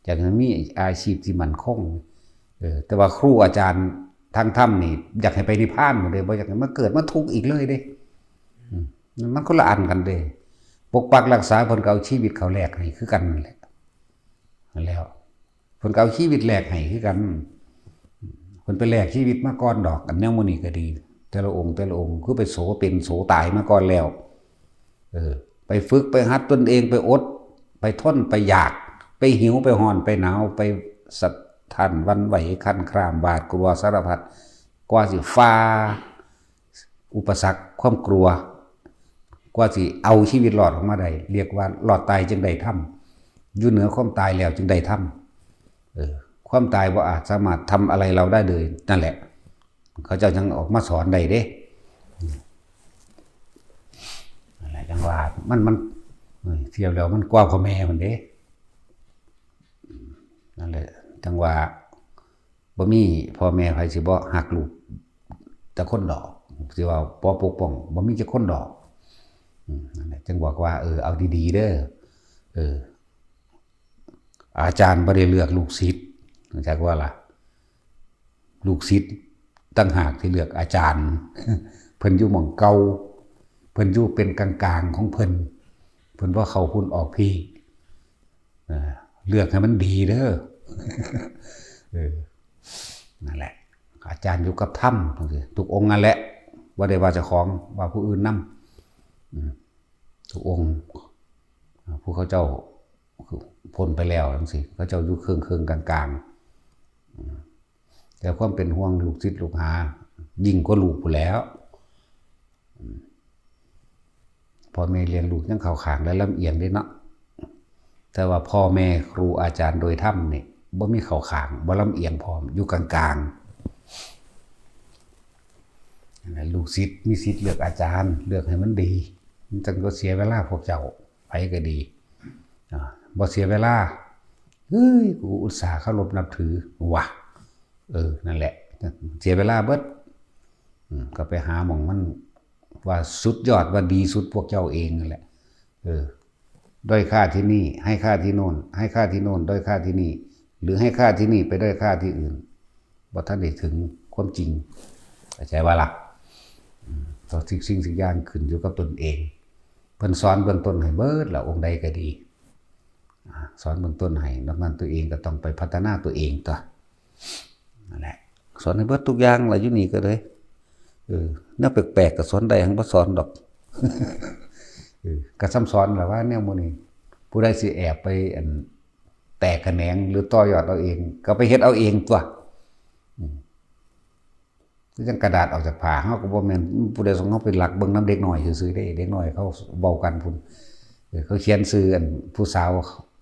อยากให้มีอาชีพที่มั่นคง เออ แต่ว่าครูอาจารย์ทางธรรมนี่ อยากให้ไปนิพพานหมดเลย บ่อยากให้มาเกิดมาทุกข์อีกเลยเด้ อืม มันคนละอันกันเด้ ปกปักรักษาเพิ่นก็เอาชีวิตเขาแลกให้คือกันนั่นแหละ นั่นแล้ว เพิ่นก็เอาชีวิตแลกให้คือกัน เพิ่นไปแลกชีวิตมาก่อนดอก อันแนวมื้อนี้ก็ดี แต่ละองค์ แต่ละองค์ คือไปโสเป็นโสตายมาก่อนแล้ว เออ ไปฝึก ไปหัดตนเอง ไปอด ไปทน ไปอยาก ไปหิว ไปฮ้อน ไปหนาว ไปสะท้านหวั่นไหว ครั่นคราม หวาดกลัวสารพัด กว่าสิฝ่าอุปสรรค ความกลัว กว่าสิเอาชีวิตรอดออกมาได้ เรียกว่ารอดตายจึงได้ธรรม อยู่เหนือความตายแล้วจึงได้ธรรม เออ ความตายบ่อาจสามารถทำอะไรเราได้เลย นั่นแหละ เขาเจ้ายังออกมาสอนได้เด้ นั่นแหละ จั่งว่ามัน มัน เออ เทียบแล้วมันกว่าพ่อแม่พุ้นเด้ นั่นแหละ จั่งว่าบ่มีพ่อแม่ไผสิบ่ฮักลูกจักคนดอก สิว่าบ่ปกป้อง บ่มีจักคนดอก อืม นั่นแหละ จั่งบอกว่า เออ เอาดีๆ เด้อ เออ อาจารย์บ่ได้เลือกลูกศิษย์ รู้จักว่าล่ะ ลูกศิษย์ต่างหากที่เลือกอาจารย์ เพิ่นอยู่หม่องเก่า เพิ่นอยู่เป็นกลางๆ ของเพิ่น เพิ่นบ่เข้าพุ้นออกพี้ อ่า เลือกให้มันดีเด้อ เออ นั่นแหละ อาจารย์อยู่กับธรรม ทุกองค์นั่นแหละ บ่ได้ว่าเจ้าของ ว่าผู้อื่นนำ อืม ทุกองค์ อ่า ผู้เขาเจ้าพ้นไปแล้วจั่งซี้ เขาเจ้าอยู่เคิ่งๆ กลางๆ อืม แต่ความเป็นห่วงลูกศิษย์ลูกหา ยิ่งกว่าลูกพู้นแหล้ว พ่อแม่เลี้ยงลูกยังเข้าข้างและลำเอียงเด้เนาะ แต่ว่าพ่อแม่ครูอาจารย์โดยธรรมนี่บ่มีเข้าข้าง บ่ลำเอียงพร้อม อยู่กลางๆ นั่นแหละ ลูกศิษย์มีสิทธิ์เลือกอาจารย์ เลือกให้มันดี มันจั่งบ่เสียเวลาพวกเจ้า ไผก็ดี อ่า บ่เสียเวลา เฮ้ย กูอุตส่าห์เคารพนับถือ ว่ะ เออ นั่นแหละ เสียเวลาเบิด อืม ก็ไปหาหม่องมัน ว่าสุดยอด ว่าดีสุดพวกเจ้าเองนั่นแหละ เออ ด้อยค่าที่นี่ ให้ค่าที่โน่น ให้ค่าที่โน่น ด้อยค่าที่นี่ หรือให้ค่าที่นี่ไปด้อยค่าที่อื่น บ่ทันได้ถึงความจริง เข้าใจว่าล่ะ อืม ต่อสิ่งสิ่งสิ่งอย่างขึ้นอยู่กับตนเอง เพิ่นสอนเบื้องต้นให้เบิดละ องค์ใดก็ดี อ่า สอนเบื้องต้นให้ นอกนั้นตัวเองก็ต้องไปพัฒนาตัวเองตั๊ว นั่นแหละ สอนให้เบิดทุกอย่างล่ะ อยู่นี่ก็เลย เออ แนวแปลกๆ ก็สอนได้ หั้นบ่สอนดอก เออ ก็ซ้ำสอนล่ะว่าแนวหมู่นี้ ผู้ใดสิแอบไป อัน แตกแขนงหรือต่อยอดเอาเอง ก็ไปเฮ็ดเอาเองตั๊ว อืม คือจั่งกระดาษออกจากผ้า เฮาก็บ่แม่นผู้ใดส่ง เฮาไปลักเบิ่งนำเด็กน้อยซื่อๆเด้ เด็กน้อยเขาเว้ากันพุ้น เออ เขาเขียนชื่ออันผู้สาว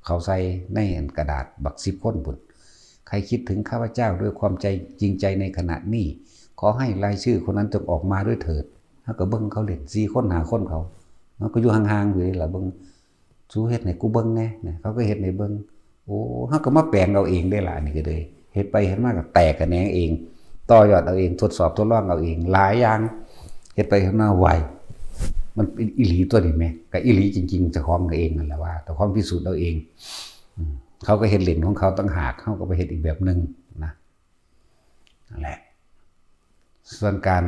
เขาใส่ในอันกระดาษบักสิบคนพุ้น ใครคิดถึงข้าพเจ้าด้วยความใจจริงใจในขณะนี้ ขอให้รายชื่อคนนั้นจงออกมาด้วยเถิด เฮาก็เบิ่งเขาเล่น สี่คน ห้าคนเขา เฮาก็อยู่ห่างๆอยู่นี่ล่ะ เบิ่ง สูเฮ็ดให้กูเบิ่งแหน่ นะ เขาก็เฮ็ดให้เบิ่ง โอ้ เฮาก็มาแปลงเอาเองได้ล่ะ อันนี้ก็เลย เฮ็ดไปเฮ็ดมาก็แตกแขนงเอง ต่อยอดเอาเอง ทดสอบทดลองเอาเอง หลายอย่าง เฮ็ดไปเฮ็ดมา ไว มันเป็นอีหลีตั๊วนี้แหม ก็อีหลีจริงๆ เจ้าของก็เองนั่นแหละว่า เจ้าของพิสูจน์เอาเอง อืม เขาก็เฮ็ดเล่นของเขาต่างหาก เฮาก็ไปเฮ็ดอีกแบบหนึ่งนะ นั่นแหละ ส่วนการ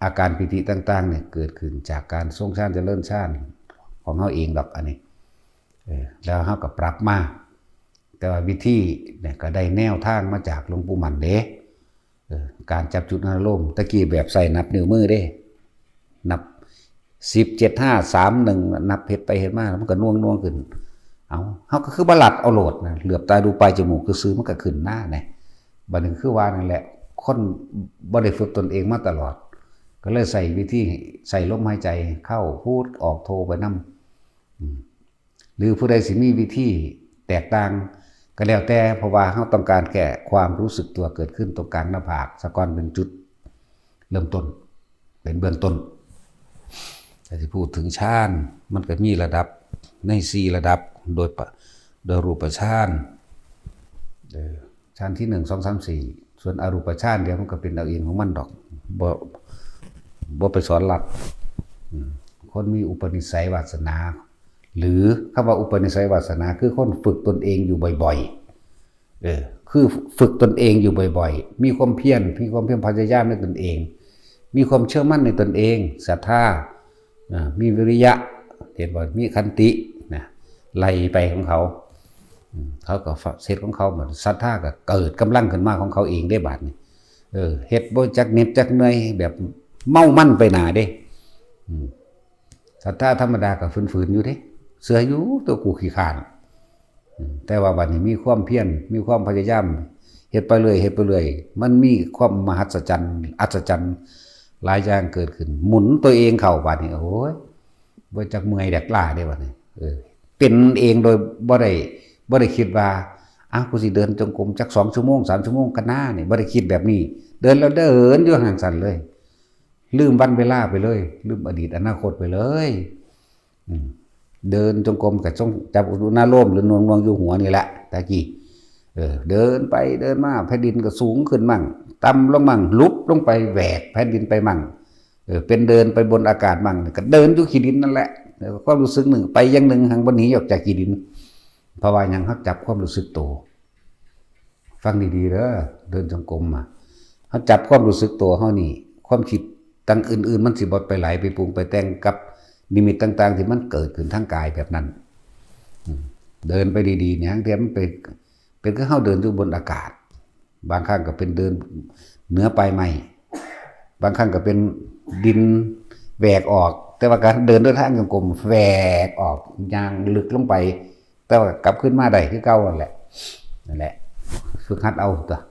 อาการปีติต่างๆเนี่ย เกิดขึ้นจากการทรงฌานเจริญฌานของเฮาเองดอก อันนี้ เออ แล้วเฮาก็ปรับมา แต่ว่าวิธีเนี่ยก็ได้แนวทางมาจากหลวงปู่มั่นเด้ เออ การจับจุดอนุโลม ตะกี้แบบใส่นับนิ้วมือเด้ นับ สิบ เจ็ด ห้า สาม หนึ่ง นับเฮ็ดไปเฮ็ดมา มันก็น่วงๆขึ้น เอ้า เฮาก็คือบ่ลัดเอาโลดนะ เหลือบตาดูปลายจมูกซื่อๆ มันก็ขึ้นหน้าแหน่ บัดนี้คือว่านั่นแหละ คนบ่ได้ฝึกตนเองมาตลอด ก็เลยใส่วิธีใส่ลมหายใจเข้า พูดออกโทไปนำ อืม หรือผู้ใดสิมีวิธีแตกต่างก็แล้วแต่ เพราะว่าเฮาต้องการแค่ความรู้สึกตัวเกิดขึ้นตรงกลางหน้าผาก ซะก่อนเป็นจุดเริ่มต้น เป็นเบื้องต้น แต่ที่พูดถึงฌาน มันก็มีระดับในสี่ระดับ โดยปะ โดยรูปฌาน เออ ฌานที่หนึ่ง สอง สาม สี่ ส่วนอรูปฌานเดี๋ยวมันก็เป็นเอาเองของมันดอก บ่ บ่ไปสอนลัด อืม คนมีอุปนิสัยวาสนา หรือคำว่าอุปนิสัยวาสนา คือคนฝึกตนเองอยู่บ่อยๆ เออ คือฝึกตนเองอยู่บ่อยๆ มีความเพียร มีความเพียรพยายามในตนเอง มีความเชื่อมั่นในตนเอง ศรัทธา อ่า มีวิริยะ เห็นบ่ มีขันติ นะ ไล่ไปของเขา อืม เขาก็เฮ็ดของเขา ศรัทธาก็เกิดกำลังขึ้นมาของเขาเองได้บาดนี้ เออ เฮ็ดบ่จักเหน็ดจักเหนื่อย แบบเมามันไปหน้าเด้ อืม ศรัทธาธรรมดาก็ฝืนๆอยู่เด้ เชื่ออยู่ ตัวกูขี้คร้าน อืม แต่ว่าบัดนี้มีความเพียร มีความพยายาม เฮ็ดไปเรื่อย เฮ็ดไปเรื่อย มันมีความมหัศจรรย์ อัศจรรย์ หลายอย่างเกิดขึ้น หมุนตัวเองเข้าบัดนี้ โอ้ย บ่จักเมื่อยแดกล้าเด้บัดนี้ เออ เป็นเองโดยบ่ได้ บ่ได้คิดว่า อ้าว กูสิเดินจงกรมจักสองชั่วโมง สามชั่วโมงก็น่านี่ บ่ได้คิดแบบนี้ เดินแล้วเดินอยู่หั่นซั่นเลย ลืมวันเวลาไปเลย ลืมอดีตอนาคตไปเลย อืม เดินจงกรมก็ทรงจับอนุโลมหรือหน่วงๆอยู่หัวนี่แหละ ตะกี้ เออ เดินไปเดินมา แผ่นดินก็สูงขึ้นมั่ง ต่ำลงมั่ง หลุบลงไป แหวกแผ่นดินไปมั่ง เออ เป็นเดินไปบนอากาศมั่ง ก็เดินอยู่ขี้ดินนั่นแหละ เออ ความรู้สึกหนึ่งไปอย่างหนึ่ง หังบ่หนีออกจากขี้ดิน เพราะว่าหยัง เฮาจับความรู้สึกโต ฟังดีๆเด้อ เดินจงกรมอะ เฮาจับความรู้สึกโตเฮานี่ ความคิดต่างอื่นๆ มันสิบ่ไปไหลไปปรุงไปแต่งกับนิมิตต่างๆ ที่มันเกิดขึ้นทางกายแบบนั้น อืม เดินไปดีๆเนี่ย บางเทื่อมันเป็น เป็นคือเฮาเดินอยู่บนอากาศ บางครั้งก็เป็นเดินเหนือปลายไม้ บางครั้งก็เป็นดินแหวกออก แต่ว่าการเดินด้วยทางจงกรมแหวกออก ย่างลึกลงไป แต่ว่ากลับขึ้นมาได้คือเก่านั่นแหละ นั่นแหละ ฝึกหัดเอาตั๊ว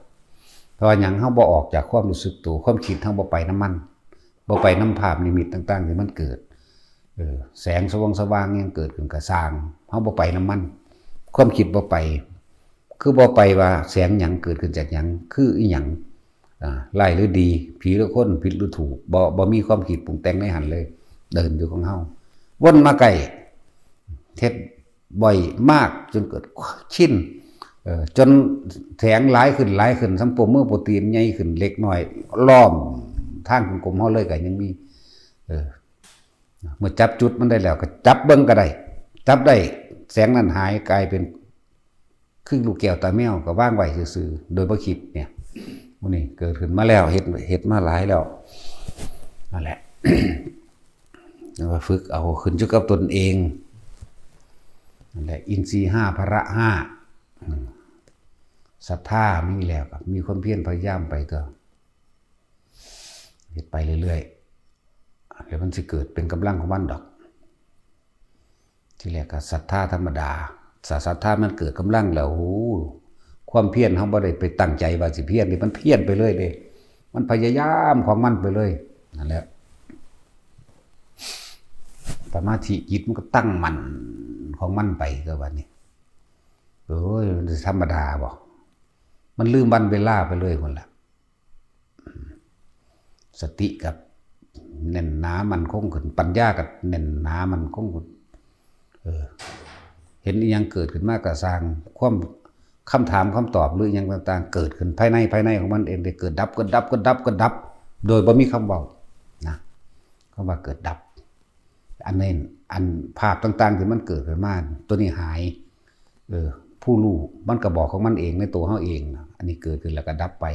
เพราะว่าหยัง เฮาบ่ออกจากความรู้สึกตัว ความคิดเฮาบ่ไปนำมัน บ่ไปนำภาพนิมิตต่างๆที่มันเกิด เออ แสงสว่างสว่างยังเกิดขึ้นกะซ่าง เฮาบ่ไปนำมัน ความคิดบ่ไป คือบ่ไปว่าแสงหยังเกิดขึ้นจากหยัง คืออีหยัง อ่า ร้ายหรือดี ผีหรือคน ผิดหรือถูก บ่ บ่มีความคิดปรุงแต่งในหั้นเลย เดินอยู่ของเฮา วนมาใกล้ เฮ็ดบ่อยมากจนเกิดชิน เอ่อ จนแสงหลายขึ้นหลายขึ้น ส่ำโป้มือโป้ตีนใหญ่ขึ้นเล็กน้อย ล้อมทางกลมๆเฮาเลยกะยังมี เออ เมื่อจับจุดมันได้แล้วกะจับเบิ่งกะได้ จับได้ แสงนั้นหายกลายเป็นคือลูกแก้วตาแมวกะวางไว้ซื่อๆ โดยบ่คิดเนี่ย หมู่นี้เกิดขึ้นมาแล้ว เฮ็ด เฮ็ดมาหลายแล้ว นั่นแหละ แล้วก็ฝึกเอาขึ้นอยู่กับตนเอง นั่นแหละ อินทรีย์ห้า พละห้า อืม ศรัทธามีแล้วกะมีความเพียรพยายามไปเถาะ เฮ็ดไปเรื่อยๆ เดี๋ยวมันสิเกิดเป็นกำลังของมันดอก ทีแรกกะศรัทธาธรรมดา ถ้าศรัทธามันเกิดกำลังแล้ว โอ้ ความเพียรเฮาบ่ได้ไปตั้งใจว่าสิเพียรเด้ มันเพียรไปเลยเด้ มันพยายามของมันไปเลย นั่นแหละ สมาธิจิตมันก็ตั้งมั่นของมันไป ก็ว่านี่ โอ้ย มันสิธรรมดาบ่ มันลืมวันเวลาไปเลยพุ้นล่ะ สติกะแน่นหนามั่นคงขึ้น ปัญญากะแน่นหนามั่นคงขึ้น เออ เห็นอิหยังเกิดขึ้นมากะซ่าง ความ คำถามคำตอบหรืออิหยังต่างๆ เกิดขึ้นภายใน ภายในของมันเอง ได้เกิดดับ เกิดดับ เกิดดับ เกิดดับ โดยบ่มีคำเว้านะ คำว่าเกิดดับ อันนี้ อันภาพต่างๆที่มันเกิดขึ้นมา ตัวนี้หาย เออ ผู้รู้มันกะบอกของมันเองในตัวเฮาเองนะ อันนี้เกิดขึ้นแล้วกะดับไป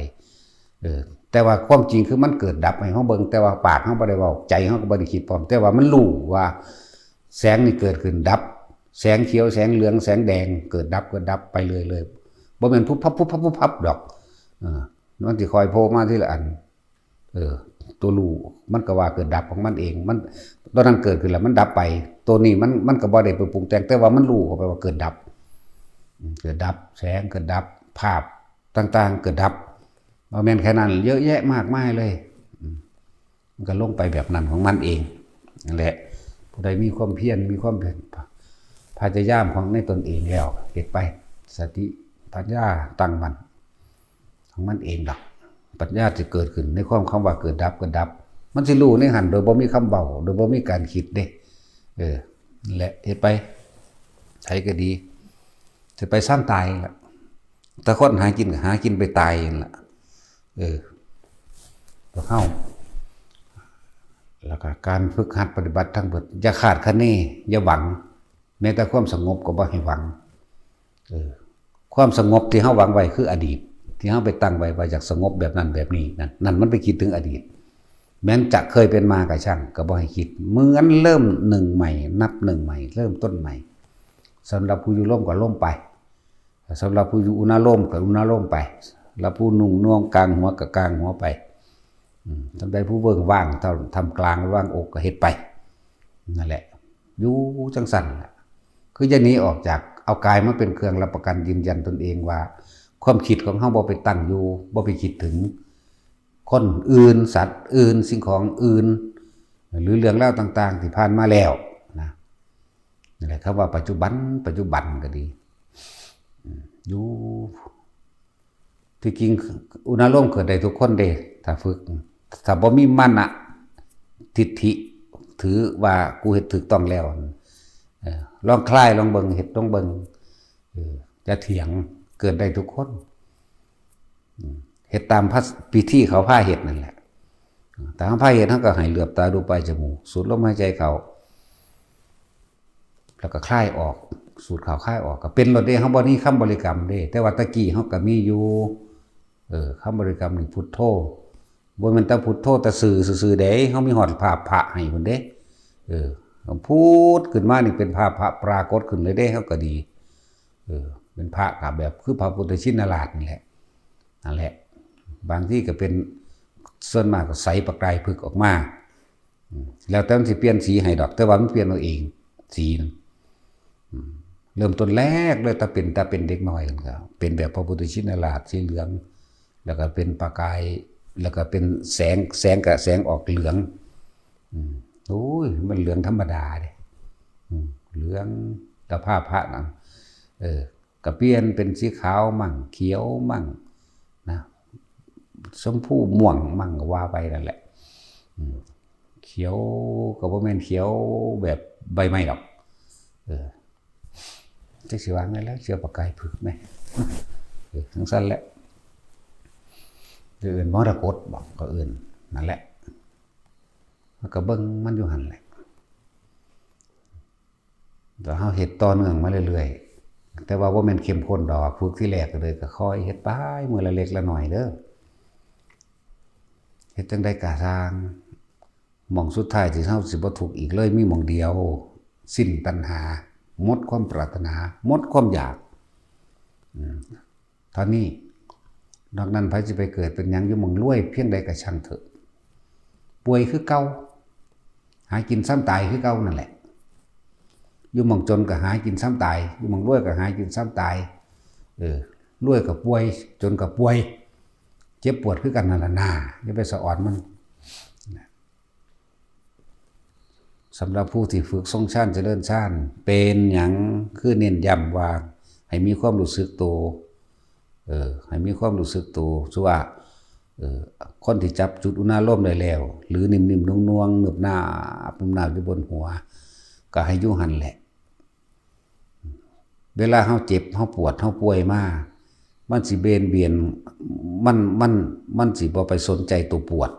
เออ แต่ว่าความจริงคือมันเกิดดับให้เฮาเบิ่ง แต่ว่าปากเฮาบ่ได้เว้า ใจเฮากะบ่ได้คิดพร้อม แต่ว่ามันรู้ว่า แสงนี่เกิดขึ้นดับ แสงเขียว แสงเหลือง แสงแดง เกิดดับ เกิดดับไปเรื่อยๆ บ่แม่นพุบพับ พุบพับ พุบพับดอก เออ มันสิค่อยโผล่มาทีละอัน เออ ตัวรู้มันกะว่าเกิดดับของมันเอง มัน ตอนนั้นเกิดขึ้นแล้วมันดับไป ตัวนี้มัน มันกะบ่ได้ไปปรุงแต่ง แต่ว่ามันรู้เข้าไปว่าเกิดดับ อืม เกิดดับ แสงเกิดดับ ภาพต่างๆเกิดดับ บ่แม่นแค่นั้น เยอะแยะมากมายเลย อืม มันกะลงไปแบบนั้นของมันเอง นั่นแหละ ผู้ใดมีความเพียร มีความพยายามของในตนเองแล้ว เฮ็ดไป สติปัญญาตั้งมั่น ของมันเองดอก ปัญญาจะเกิดขึ้นในความคำว่าเกิดดับ เกิดดับ มันสิรู้ในหั้นโดยบ่มีคำเว้า โดยบ่มีการคิดเด้ เออ นั่นแหละ เฮ็ดไป ไสกะดี สิไปซ่านตายล่ะ แต่คนหากินกะหากินไปตายนั่นล่ะ เออ พวกเฮา แล้วกะการฝึกหัดปฏิบัติทั้งเบิด อย่าคาดคะเน อย่าหวัง แม้แต่ความสงบกะบ่ให้หวัง เออ ความสงบที่เฮาหวังไว้คืออดีต ที่เฮาไปตั้งไว้ว่าอยากสงบแบบนั้นแบบนี้ นั่น นั่นมันไปคิดถึงอดีต แม้นจะเคยเป็นมากะช่าง กะบ่ให้คิด เหมือนเริ่มหนึ่งใหม่ นับหนึ่งใหม่ เริ่มต้นใหม่ สำหรับผู้อยู่ร่มกะร่มไป สำหรับผู้อยู่อุณาโลมกะอุณาโลมไป สำหรับผู้นุ่งนวมกางหัวกะกางหัวไป อืม สำหรับผู้เบิ่งว่าง ท่ามกลางว่างอกกะเฮ็ดไป นั่นแหละ อยู่จั่งซั้นล่ะ คืออย่าหนีออกจาก เอากายมาเป็นเครื่องรับประกันยืนยันตนเองว่า ความคิดของเฮาบ่ไปตั้งอยู่ บ่ไปคิดถึง คนอื่น สัตว์อื่น สิ่งของอื่น หรือเรื่องราวต่างๆที่ผ่านมาแล้วนะ นั่นแหละ คำว่าปัจจุบัน ปัจจุบันกะดี อืม อยู่ ที่จริงอุณาโลมเกิดได้ทุกคนเด้ ถ้าฝึก ถ้าบ่มีมานะทิฏฐิ ถือว่ากูเฮ็ดถูกต้องแล้ว เออ ลองคลายลองเบิ่ง เฮ็ดลองเบิ่ง เออ อย่าเถียง เกิดได้ทุกคน อืม เฮ็ดตามพระ พิธีเขาพาเฮ็ดนั่นแหละ ถ้าเฮาพาเฮ็ด เฮากะให้เหลือบตาดูปลายจมูก สูดลมหายใจเข้า แล้วกะคายออก สูดเข้าคายออก กะเป็นโลดเด้ เฮาบ่มีคำบริกรรมเด้ แต่ว่าตะกี้เฮากะมีอยู่ เออ คำบริกรรมนี่พุทโธ บ่แม่นแต่พุทโธแต่ซื่อซื่อๆเด้ เฮามีฮอดภาพพระให้พุ้นเด้ เออ พุทขึ้นมานี่เป็นภาพพระปรากฏขึ้นเลยเด้ เฮากะดี เออ เป็นพระกะแบบคือพระพุทธชินราชนี่แหละ นั่นแหละ บางทีกะเป็น ส่วนมากกะใสประกายผึกออกมา อืม แล้วแต่มันสิเปลี่ยนสีให้ดอก แต่ว่ามันเปลี่ยนเอาเอง สีนั่น อืม เริ่มต้นแรกเลย แต่เป็น แต่เป็นเด็กน้อยนั่นกะ เป็นแบบพระพุทธชินราชสีเหลือง แล้วกะเป็นประกาย แล้วก็เป็นแสง แสงกะแสงออกเหลือง อืม โอ้ย มันเหลืองธรรมดาเด้ อืม เหลือง ตะภาพพระนะ เออ กะเปลี่ยนเป็นสีขาวมั่ง เขียวมั่ง นะ ชมพูม่วงมั่ง ก็ว่าไปนั่นแหละ อืม เขียวก็บ่แม่นเขียวแบบใบไม้ดอก เออ จักสิว่าไงแล้ว เขียวประกายผึกไหม เออ จั่งซั้นแหละ หรืออื่นมรกตบอกก็อื่น นั่นแหละ แล้วก็เบิ่งมันอยู่หั่นแหละ แล้วเฮาเฮ็ดต่อเนื่องมาเรื่อยๆ แต่ว่าบ่แม่นเข้มข้นดอก ฝึกทีแรกก็เลยก็ค่อยเฮ็ดไป มื้อละเล็กละน้อยเด้อ เฮ็ดจั่งใดก็ซ่าง หม่องสุดท้ายที่เฮาสิบ่ทุกข์อีกเลย มีหม่องเดียว สิ้นตัณหา หมดความปรารถนา หมดความอยาก อืม เท่านี้ นอกนั้นไผสิไปเกิดเป็นหยังอยู่หม่องรวยเพียงใดก็ช่างเถอะ ป่วยคือเก่า หากินส่ำตายคือเก่านั่นแหละ อยู่หม่องจนก็หากินส่ำตาย อยู่หม่องรวยก็หากินส่ำตาย เออ รวยก็ป่วย จนก็ป่วย เจ็บปวดคือกันนั่นล่ะนา อย่าไปสะออนมัน สำหรับผู้ที่ฝึกทรงฌานเจริญฌาน เป็นหยังคือเน้นย้ำว่าให้มีความรู้สึกตัว เออ ให้มีความรู้สึกตัว คือว่า เออ คนที่จับจุดอุณารมณ์ได้แล้ว หรือนิ่มๆ นวลๆ เนิบนาบ เนิบนาบอยู่บนหัว ก็ให้อยู่หั่นแหละ เวลาเฮาเจ็บ เฮาปวด เฮาป่วยมา มันสิเบนเบียน มัน มัน มันสิบ่ไปสนใจตัวปวด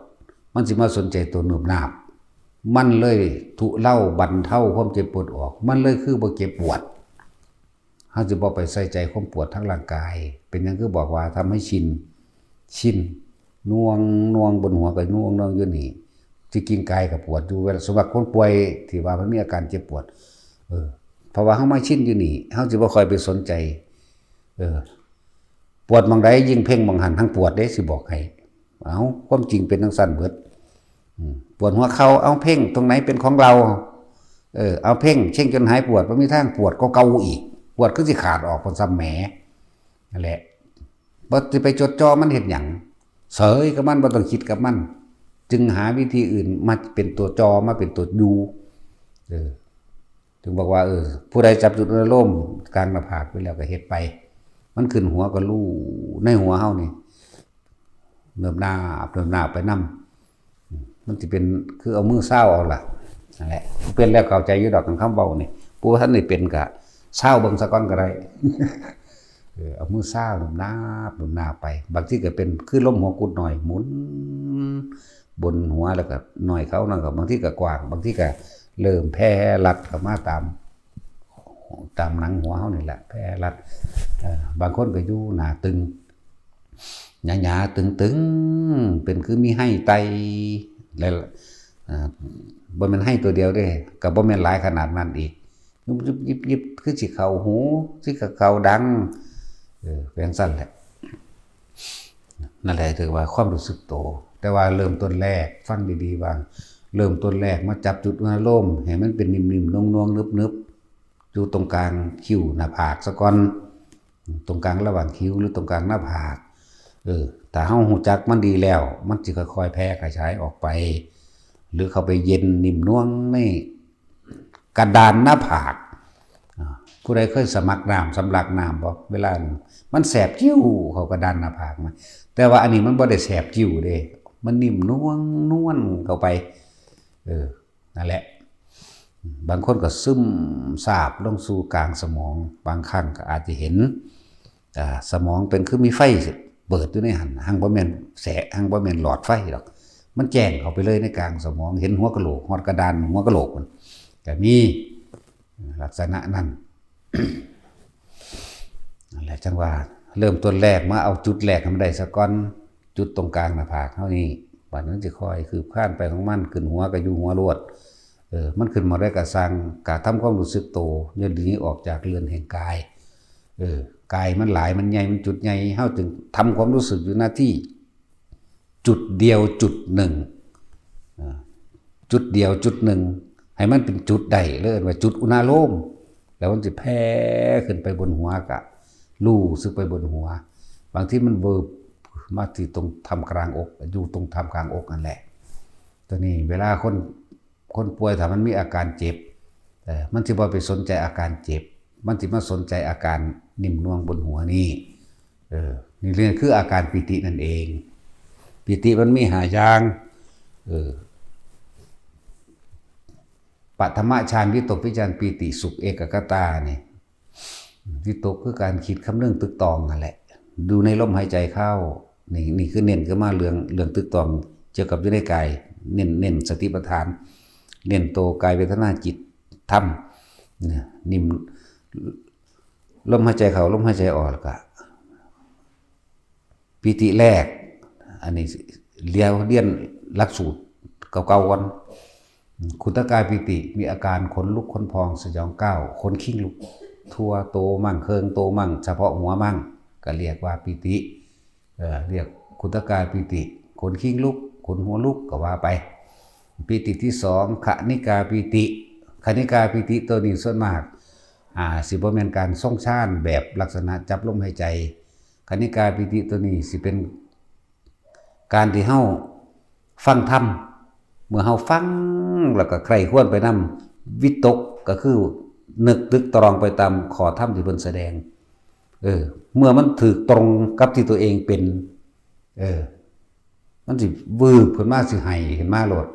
มันสิมาสนใจตัวเนิบนาบ มันเลยทุเลาบรรเทาความเจ็บปวดออก มันเลยคือบ่เจ็บปวด เฮาสิบ่ไปใส่ใจความปวดทางร่างกาย เป็นหยังคือบอกว่าทำให้ชิน ชิน นวง นวงบนหัวก็นวง นวงอยู่นี่ ที่กินกายก็ปวดอยู่ เวลา สำหรับคนป่วยที่ว่ามันมีอาการเจ็บปวด เออ เพราะว่าเฮามาชินอยู่นี่ เฮาสิบ่ค่อยไปสนใจ เออ ปวดหม่องใดยิ่งเพ่งหม่องหั้นทั้งปวดเด้ สิบอกให้ เอ้า ความจริงเป็นจั่งซั้นเบิด อืม ปวดหัวเข่า เอ้า เพ่งตรงไหนเป็นของเรา เออ เอาเพ่ง เพ่งจนหายปวด บ่มีทางปวดก็เก่าอีก ปวดคือสิขาดออก เพิ่นซ้ำแหม นั่นแหละ บ่สิไปจดจ่อมันเฮ็ดหยัง เสยกับมัน บ่ต้องคิดกับมัน จึงหาวิธีอื่นมาเป็นตัวจ่อ มาเป็นตัวอยู่ เออ ถึงบอกว่า เออ ผู้ใดจับจุดอารมณ์กลางหน้าผากไว้แล้วก็เฮ็ดไป มันขึ้นหัวก็รู้ ในหัวเฮานี่ เนิบนาบ เนิบนาบไปนำ มันสิเป็นคือเอามือซาวเอาล่ะ นั่นแหละ เป็นแล้วเข้าใจอยู่ดอก คำเว้านี่ ผู้บ่ทันได้เป็นก็ซาวเบิ่งซะก่อนก็ได้ เออ เอามือซาว เนิบนาบ เนิบนาบไป บางทีก็เป็นคือลมหัวกุดน้อย หมุนบนหัว แล้วก็น้อยเข้านั่นก็ บางทีก็กว้าง บางทีก็เริ่มแผ่ลัดเข้ามาตาม ตามหนังหัวเฮานี่แหละ แผ่ลัด เอ่อ บางคนก็อยู่หน้าตึง หยาๆ ตึงๆ เป็นคือมีไฮ่ไต่ แล้ว อ่า บ่แม่นไฮ่ตัวเดียวเด้ ก็บ่แม่นหลายขนาดนั้นอีก ยุบๆ ยิบๆ คือสิเข้าหู สิเข้าดัง เออ เป็นจั่งซั้นแหละ นั่นแหละถือว่าความรู้สึกตัว แต่ว่าเริ่มต้นแรก ฟังดีๆ ว่า เริ่มต้นแรกมาจับจุดอารมณ์ ให้มันเป็นนิ่มๆ นวลๆ นึบๆ อยู่ตรงกลางคิ้วหน้าผากซะก่อน ตรงกลางระหว่างคิ้วหรือตรงกลางหน้าผาก เออ ถ้าเฮารู้จักมันดีแล้ว มันสิค่อยๆ แผ่ขยายออกไป หรือเข้าไปเย็นนิ่มนวลในกระดานหน้าผาก อ่า ผู้ใดเคยสมัครน้ำ สำลักน้ำบ่ เวลานั้นมันแสบจิ้วเข้ากระดานหน้าผากนะ แต่ว่าอันนี้มันบ่ได้แสบจิ้วเด้ มันนิ่มนวลนวลเข้าไป เออ นั่นแหละ บางคนก็ซึมซาบลงสู่กลางสมอง บางครั้งก็อาจจะเห็น อ่า สมองเป็นคือมีไฟเปิดอยู่ในหั่น หั้งบ่แม่นแสง หั้งบ่แม่นหลอดไฟดอก มันแจ้งเข้าไปเลยในกลางสมอง เห็นหัวกะโหลก ฮอดกระดานหัวกะโหลกมัน ก็มีลักษณะนั้น นั่นแหละจั่งว่า เริ่มต้นแรกมาเอาจุดแรกให้มันได้ซะก่อน จุดตรงกลางหน้าผากเฮานี่ บัดนั้นสิค่อยคืบคลานไปของมัน ขึ้นหัวก็อยู่หัวโลด เออ มันขึ้นมาได้ก็ซ่าง ก็ทำความรู้สึกโต อย่าหนีออกจากเรือนแห่งกาย เออ กายมันหลาย มันใหญ่ มันจุดใหญ่ เฮาจึงทำความรู้สึกอยู่หน้าที่ จุดเดียวจุดหนึ่ง อ่า จุดเดียวจุดหนึ่ง ให้มันเป็นจุดใด เรียกว่าจุดอุณาโลม แล้วมันสิแผ่ขึ้นไปบนหัว ก็รู้สึกไปบนหัว บางทีมันเวิบ มาที่ตรงท่ามกลางอก อยู่ตรงท่ามกลางอกนั่นแหละ ตัวนี้เวลาคนคนป่วยถ้ามันมีอาการเจ็บ เอ่อมันสิบ่ไปสนใจอาการเจ็บ มันสิมาสนใจอาการนิ่มนวลบนหัวนี่ เออ นี่เรื่องคืออาการปีตินั่นเอง ปีติมันมีห้าอย่าง เออ ปฐมฌาน วิตกวิจารปีติสุขเอกคตานี่ วิตกคือการคิดคำนึงตึกตองนั่นแหละ ดูในลมหายใจเข้า นี่นี่คือเน้นขึ้นมาเรื่องเรื่องตึกตองเกี่ยวกับอยู่ในกาย เน้นเน้นสติปัฏฐาน เน้นโตกายเวทนาจิตธรรมเนี่ยนิ่ม ลมหายใจเข้า ลมหายใจออก แล้วก็ปีติแรก อันนี้เรียนเรียนหลักสูตรเก่าๆก่อน ขุตกายปีติ มีอาการขนลุกขนพองสยองก้าว ขนคิงลุกทั่วโตมั่ง เคิงโตมั่ง เฉพาะหัวมั่ง ก็เรียกว่าปีติ เอ่อเรียกขุตกายปีติ ขนคิงลุก ขนหัวลุกก็ว่าไป ปีติที่สอง คณิกาปีติ คณิกาปีติตัวนี้ส่วนมาก อ่า สิบ่แม่นการทรงฌานแบบลักษณะจับลมหายใจ คณิกาปีติตัวนี้สิเป็นการที่เฮาฟังธรรม เมื่อเฮาฟังแล้วก็ใคร่ครวญไปนำ วิตกก็คือนึกตึกตรองไปตามข้อธรรมที่เพิ่นแสดง เออ เมื่อมันถืกตรงกับที่ตัวเองเป็น เออ มันสิวืบขึ้นมา สิไห้ขึ้นมาโลด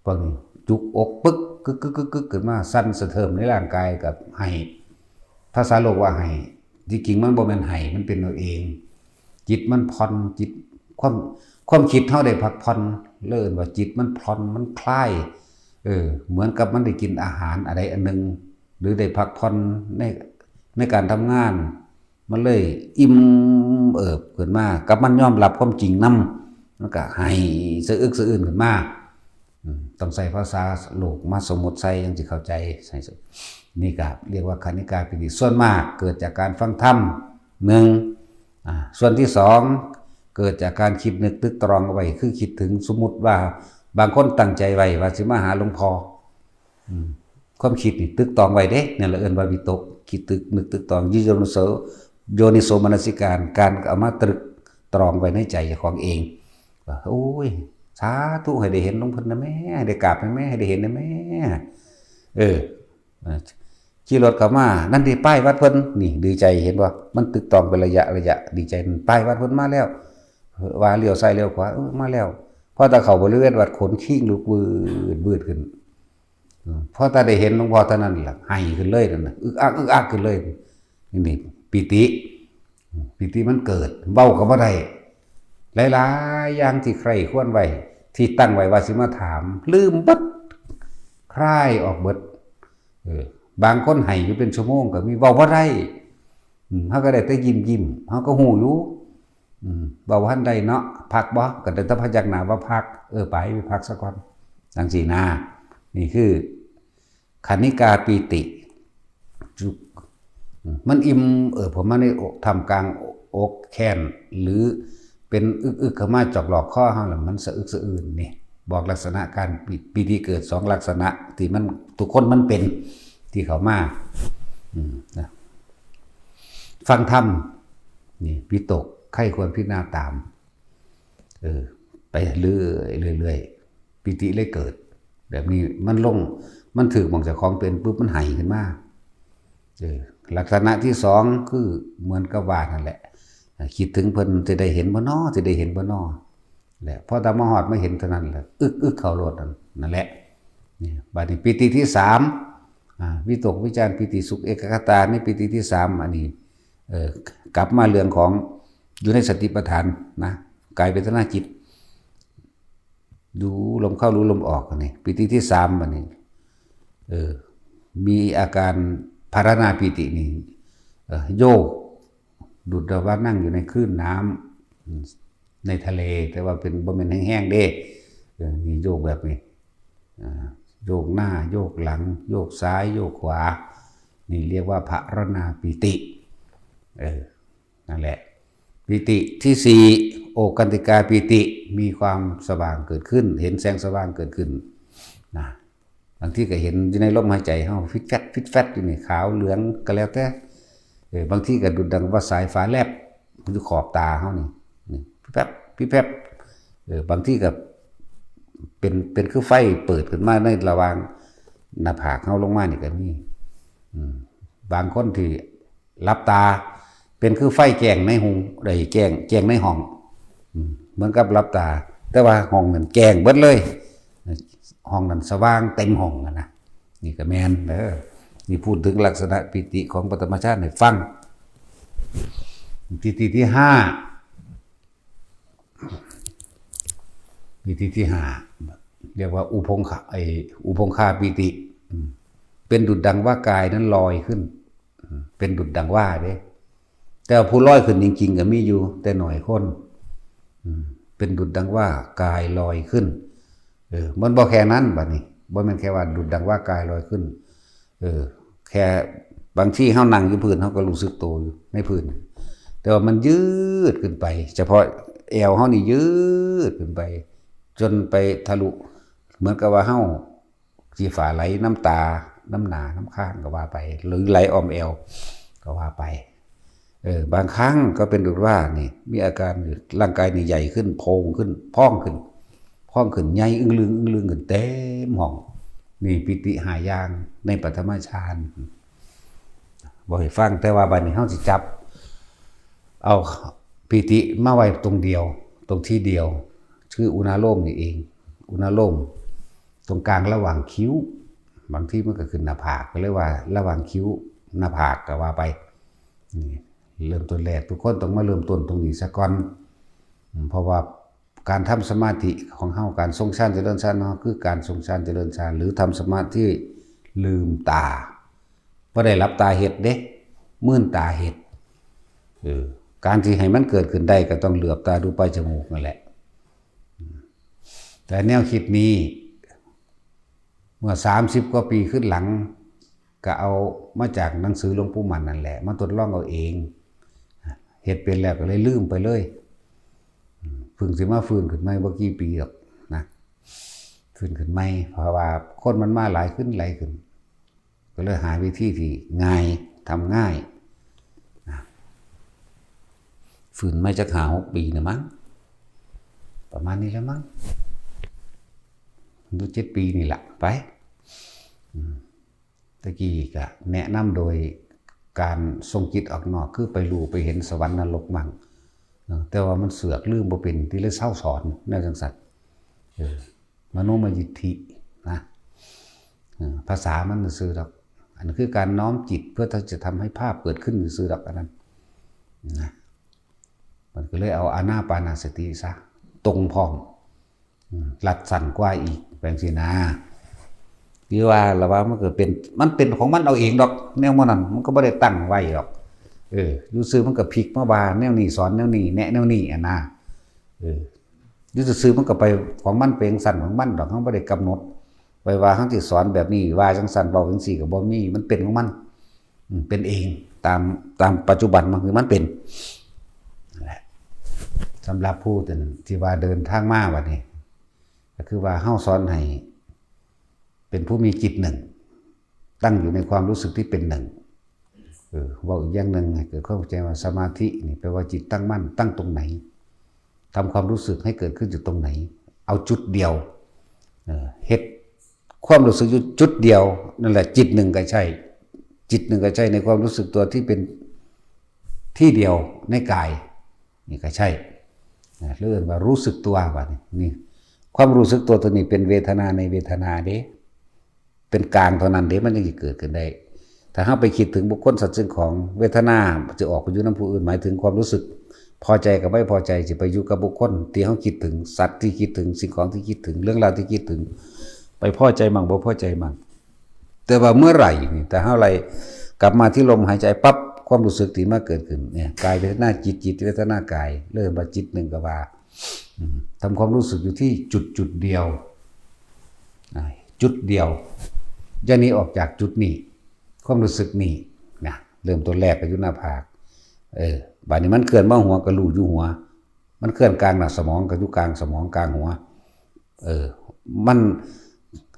พวกนี้จุกอกปึก กึกกึกกึกกึกขึ้นมา สั่นสะเทือนในร่างกายกับไห้ ภาษาโลกว่าไห้ ที่จริงมันบ่แม่นไห้ มันเป็นเอาเอง จิตมันผ่อน จิต ความ ความคิดเฮาได้พักผ่อน เรียกว่าจิตมันผ่อน มันคลาย เออ เหมือนกับมันได้กินอาหารอะไรอันหนึ่ง หรือได้พักผ่อนใน ในการทำงาน มันเลยอิ่มเอิบขึ้นมา กับมันยอมรับความจริงนำ มันก็ไห้สะอึกสะอื้นขึ้นมา อืม ต้องใช้ภาษาโลกมาสมมุติใส่ จั่งสิเข้าใจ ใส่ นี่ก็เรียกว่าคณิกาปีติ ส่วนมากเกิดจากการฟังธรรม หนึ่ง อ่า ส่วนที่สอง เกิดจากการคิดนึกตึกตรองเอาไว้ คือคิดถึง สมมุติว่าบางคนตั้งใจไว้ว่าสิมาหาหลวงพ่อ อืม ความคิดนี่ตึกตรองไว้เด้ นั่นแหละเอิ้นว่าวิตก คิดตึกนึกตึกตรอง โยนิโส โยนิโสมนสิการ การเอามาตรึกตรองไว้ในใจของเอง ว่า โอ้ย สาธุ ให้ได้เห็นหลวงเพิ่นนะแม่ ให้ได้กราบนะแม่ ให้ได้เห็นนะแม่ เออ เออ ขี่รถเข้ามา นั่นดิ ป้ายวัดเพิ่น นี่ ดีใจ เห็นบ่ มันตึกตรองเป็นระยะ ระยะ ดีใจ นั่น ป้ายวัดเพิ่นมาแล้ว เออ ว่าเลี้ยวซ้ายเลี้ยวขวา เออ มาแล้ว พอแต่เข้าบริเวณวัด ขนคิงลุกวืดวืดขึ้น อืม พอแต่ได้เห็นหลวงพ่อเท่านั้นล่ะ ไห้ขึ้นเลยนั่นน่ะ อึกอัก อึกอักขึ้นเลย นี่ ปีติ ปีติมันเกิด เว้าก็บ่ได้ หลายๆอย่างที่ใคร่ครวญไว้ ที่ตั้งไว้ว่าสิมาถาม ลืมเบิด คลายออกเบิด เออ บางคนไห้อยู่เป็นชั่วโมงก็มี เว้าบ่ได้ อืม เฮาก็ได้แต่ยิ้มๆ เฮาก็ฮู้อยู่ อืม เว้าบ่ทันได้เนาะ พักบ่ ก็ได้แต่พยักหน้าว่าพัก เออ ไป ไปพักซะก่อน จั่งซี้นะ นี่คือ คณิกาปีติ จุก มันอิ่มเอิบเข้ามาในอก ท่ามกลางอกแค้น หรือเป็นอึกๆเข้ามาจอกหลอกคอเฮา แล้วมันสะอึกสะอื้นนี่ บอกลักษณะการปี ปีติเกิดสองลักษณะ ที่มันทุกคนมันเป็น ที่เข้ามา อืม นะ ฟังธรรม นี่ วิตก ใคร่ครวญพิจารณาตาม เออ ไปเรื่อยๆเรื่อยๆ ปีติเลยเกิด แบบนี้มันลง มันถืกหม่องเจ้าของเป็นปุ๊บ มันไห้ขึ้นมา เออ ลักษณะที่สองคือเหมือนกับว่านั่นแหละ คิดถึงเพิ่น สิได้เห็นบ่น้อ สิได้เห็นบ่น้อ แหละ พอแต่มาฮอดมาเห็นเท่านั้นแหละ อึกๆเข้าโลดนั่น นั่นแหละ นี่ บัดนี้ปีติที่สาม อ่า วิตกวิจารปีติสุขเอกคตา นี่ปีติที่สาม อันนี้ เอ่อ กลับมาเรื่องของอยู่ในสติปัฏฐานนะ กายเวทนาจิต ดูลมเข้า รู้ลมออก อันนี้ ปีติที่สาม อันนี้ เออ มีอาการภารณาปีตินี่ เอ่อ โยก ดุจดังว่านั่งอยู่ในคลื่นน้ำ ในทะเล แต่ว่าเป็น บ่แม่นแห้งๆเด้ เออ นี่โยกแบบนี้ อ่า โยกหน้า โยกหลัง โยกซ้าย โยกขวา นี่เรียกว่าภารณาปีติ เออ นั่นแหละ ปีติที่สี่ โอกันติกาปีติ มีความสว่างเกิดขึ้น เห็นแสงสว่างเกิดขึ้น นะ บางทีก็เห็นอยู่ในลมหายใจเฮา ฟิดแฟด ฟิดแฟดอยู่นี่ ขาวเหลืองก็แล้วแต่ เออ บางทีก็ดุจดังว่าสายฟ้าแลบอยู่ขอบตาเฮานี่ นี่ แป๊บ พี่แป๊บ เออ บางทีก็เป็น เป็นคือไฟเปิดขึ้นมาในระหว่างหน้าผากเฮาลงมานี่ก็มี อืม บางคนที่หลับตา เป็นคือไฟแจ้งในห้อง ได้แจ้ง แจ้งในห้อง อืม เหมือนกับหลับตา แต่ว่าห้องนั้นแจ้งเบิดเลย ห้องนั้นสว่างเต็มห้องอะนะ นี่ก็แม่นเด้อ นี่พูดถึงลักษณะปีติของปฐมฌานให้ฟัง ปีติที่ห้า ปีติที่ห้า เรียกว่าอุพงคา ไอ้อุพงคาปีติ อืม เป็นดุจดังว่ากายนั้นลอยขึ้น อืม เป็นดุจดังว่าเด้ แต่ว่าผู้ลอยขึ้นจริงๆก็มีอยู่ แต่น้อยคน อืม เป็นดุจดังว่ากายลอยขึ้น เออ มันบ่แค่นั้นบัดนี้ บ่แม่นแค่ว่าดุจดังว่ากายลอยขึ้น เออ แค่บางทีเฮานั่งอยู่พื้น เฮาก็รู้สึกโตอยู่ในพื้น แต่ว่ามันยืดขึ้นไป เฉพาะแอวเฮานี่ยืดขึ้นไป จนไปทะลุ เหมือนกับว่าเฮาสิฟ้าไหลน้ำตา น้ำหน้า น้ำคางก็ว่าไป หรือไหลอ้อมแอวก็ว่าไป เออ บางครั้งก็เป็นดุจว่านี่ มีอาการอยู่ ร่างกายนี่ใหญ่ขึ้น โพองขึ้น พองขึ้น พองขึ้น ใหญ่อึ้งลึง อึ้งลึงขึ้นเต็มห้อง นี่ปีติห้าอย่างในปฐมฌาน บอกให้ฟัง แต่ว่าบัดนี้เฮาสิจับ เอาปีติมาไว้ตรงเดียว ตรงที่เดียว คืออุณาโลมนี่เอง อุณาโลม ตรงกลางระหว่างคิ้ว บางทีมันก็ขึ้นหน้าผาก ก็เรียกว่าระหว่างคิ้ว หน้าผากก็ว่าไป นี่ เริ่มต้นแรก ทุกคนต้องมาเริ่มต้นตรงนี้ซะก่อน อืม เพราะว่าการทำสมาธิของเฮา การทรงฌานเจริญฌานเฮา คือการทรงฌานเจริญฌาน หรือทำสมาธิลืมตา บ่ได้หลับตาเฮ็ดเด้ มืนตาเฮ็ด เออ การที่ให้มันเกิดขึ้นได้ก็ต้องเหลือบตาดูปลายจมูกนั่นแหละ แต่แนวคิดนี้ เมื่อสามสิบกว่าปีขึ้นหลัง ก็เอามาจากหนังสือหลวงปู่มั่นนั่นแหละ มาทดลองเอาเอง เฮ็ดเป็นแล้วก็เลยลืมไปเลย อืม เพิ่งสิมาฟื้นขึ้นใหม่บ่กี่ปีดอกนะ ฟื้นขึ้นใหม่ เพราะว่าคนมันมาหลายขึ้น หลายขึ้น ก็เลยหาวิธีที่ง่าย ทำง่ายนะ ฟื้นมาจักห้าหกปีนี่มั้ง ประมาณนี้แล้วมั้ง หรือเจ็ดปีนี่แหละ ไป อืม ตะกี้ก็แนะนำโดยการส่งจิตออกนอก คือไปรู้ไปเห็นสวรรค์นรกมั่ง เออ แต่ว่ามันเสือกลืมบ่เป็น ที่เลยเซาสอนแนวจังซั่น เออ มโนมยิทธินะ เออ ภาษามันซื่อดอก อันนั้นคือการน้อมจิตเพื่อที่จะทำให้ภาพเกิดขึ้นซื่อดอก อันนั้นนะ มันก็เลยเอาอานาปานาสติซะ ตรงพร้อม อืม รัดสั้นกว่าอีก แปลงสินะ คือว่าละว่ามันก็เป็น มันเป็นของมันเอาเองดอก แนวมันนั่น มันก็บ่ได้ตั้งไว้ดอก เออ อยู่ซื่อมันก็พลิกมาว่า แนวนี้สอนแนวนี้ แนะแนวนี้อะนะ เออ อยู่ซื่อๆมันก็ไปของมัน เป็นสั้นของมันดอก เฮาบ่ได้กำหนดไว้ว่าเฮาสิสอนแบบนี้ ว่าจังซั่น เว้าจังซี่ก็บ่มี มันเป็นของมัน อืม เป็นเอง ตาม ตามปัจจุบันมันคือมันเป็น นั่นแหละ สำหรับผู้ที่ว่าเดินทางมาบัดนี้ ก็คือว่าเฮาสอนให้เป็นผู้มีจิตหนึ่ง ตั้งอยู่ในความรู้สึกที่เป็นหนึ่ง เออ เว้าอีกอย่างหนึ่งให้เกิดความเข้าใจว่าสมาธินี่แปลว่าจิตตั้งมั่น ตั้งตรงไหน ทำความรู้สึกให้เกิดขึ้นอยู่ตรงไหน เอาจุดเดียว เออ เฮ็ดความรู้สึกอยู่จุดเดียว นั่นแหละ จิตหนึ่งก็ใช่ จิตหนึ่งก็ใช่ในความรู้สึกตัวที่เป็นที่เดียวในกาย นี่ก็ใช่นะ เรียกว่ารู้สึกตัวว่านี่ นี่ ความรู้สึกตัวตัวนี้เป็นเวทนาในเวทนาเด้ เป็นกลางเท่านั้นเด้ มันจึงสิเกิดขึ้นได้ ถ้าเฮาไปคิดถึงบุคคลสัตว์สิ่งของ เวทนาจะออกไปอยู่นำผู้อื่น หมายถึงความรู้สึก พอใจกับไม่พอใจสิไปอยู่กับบุคคลที่เฮาคิดถึง สัตว์ที่คิดถึง สิ่งของที่คิดถึง เรื่องราวที่คิดถึง ไปพอใจมั่งบ่พอใจมั่ง แต่ว่าเมื่อไหร่นี่ ถ้าเฮาไล่กลับมาที่ลมหายใจปั๊บ ความรู้สึกที่มาเกิดขึ้นเนี่ย กายเวทนาจิต จิตเวทนากาย เริ่มว่าจิตหนึ่งก็ว่า อืม ทำความรู้สึกอยู่ที่จุดจุดเดียว อ่า จุดเดียว อย่าหนีออกจากจุดนี้ ความรู้สึกนี้นะ เริ่มต้นแรกก็อยู่หน้าผาก เออ บัดนี้มันเคลื่อนมาหัวก็รู้อยู่หัว มันเคลื่อนกลางหน้าสมองก็อยู่กลางสมองกลางหัว เออ มัน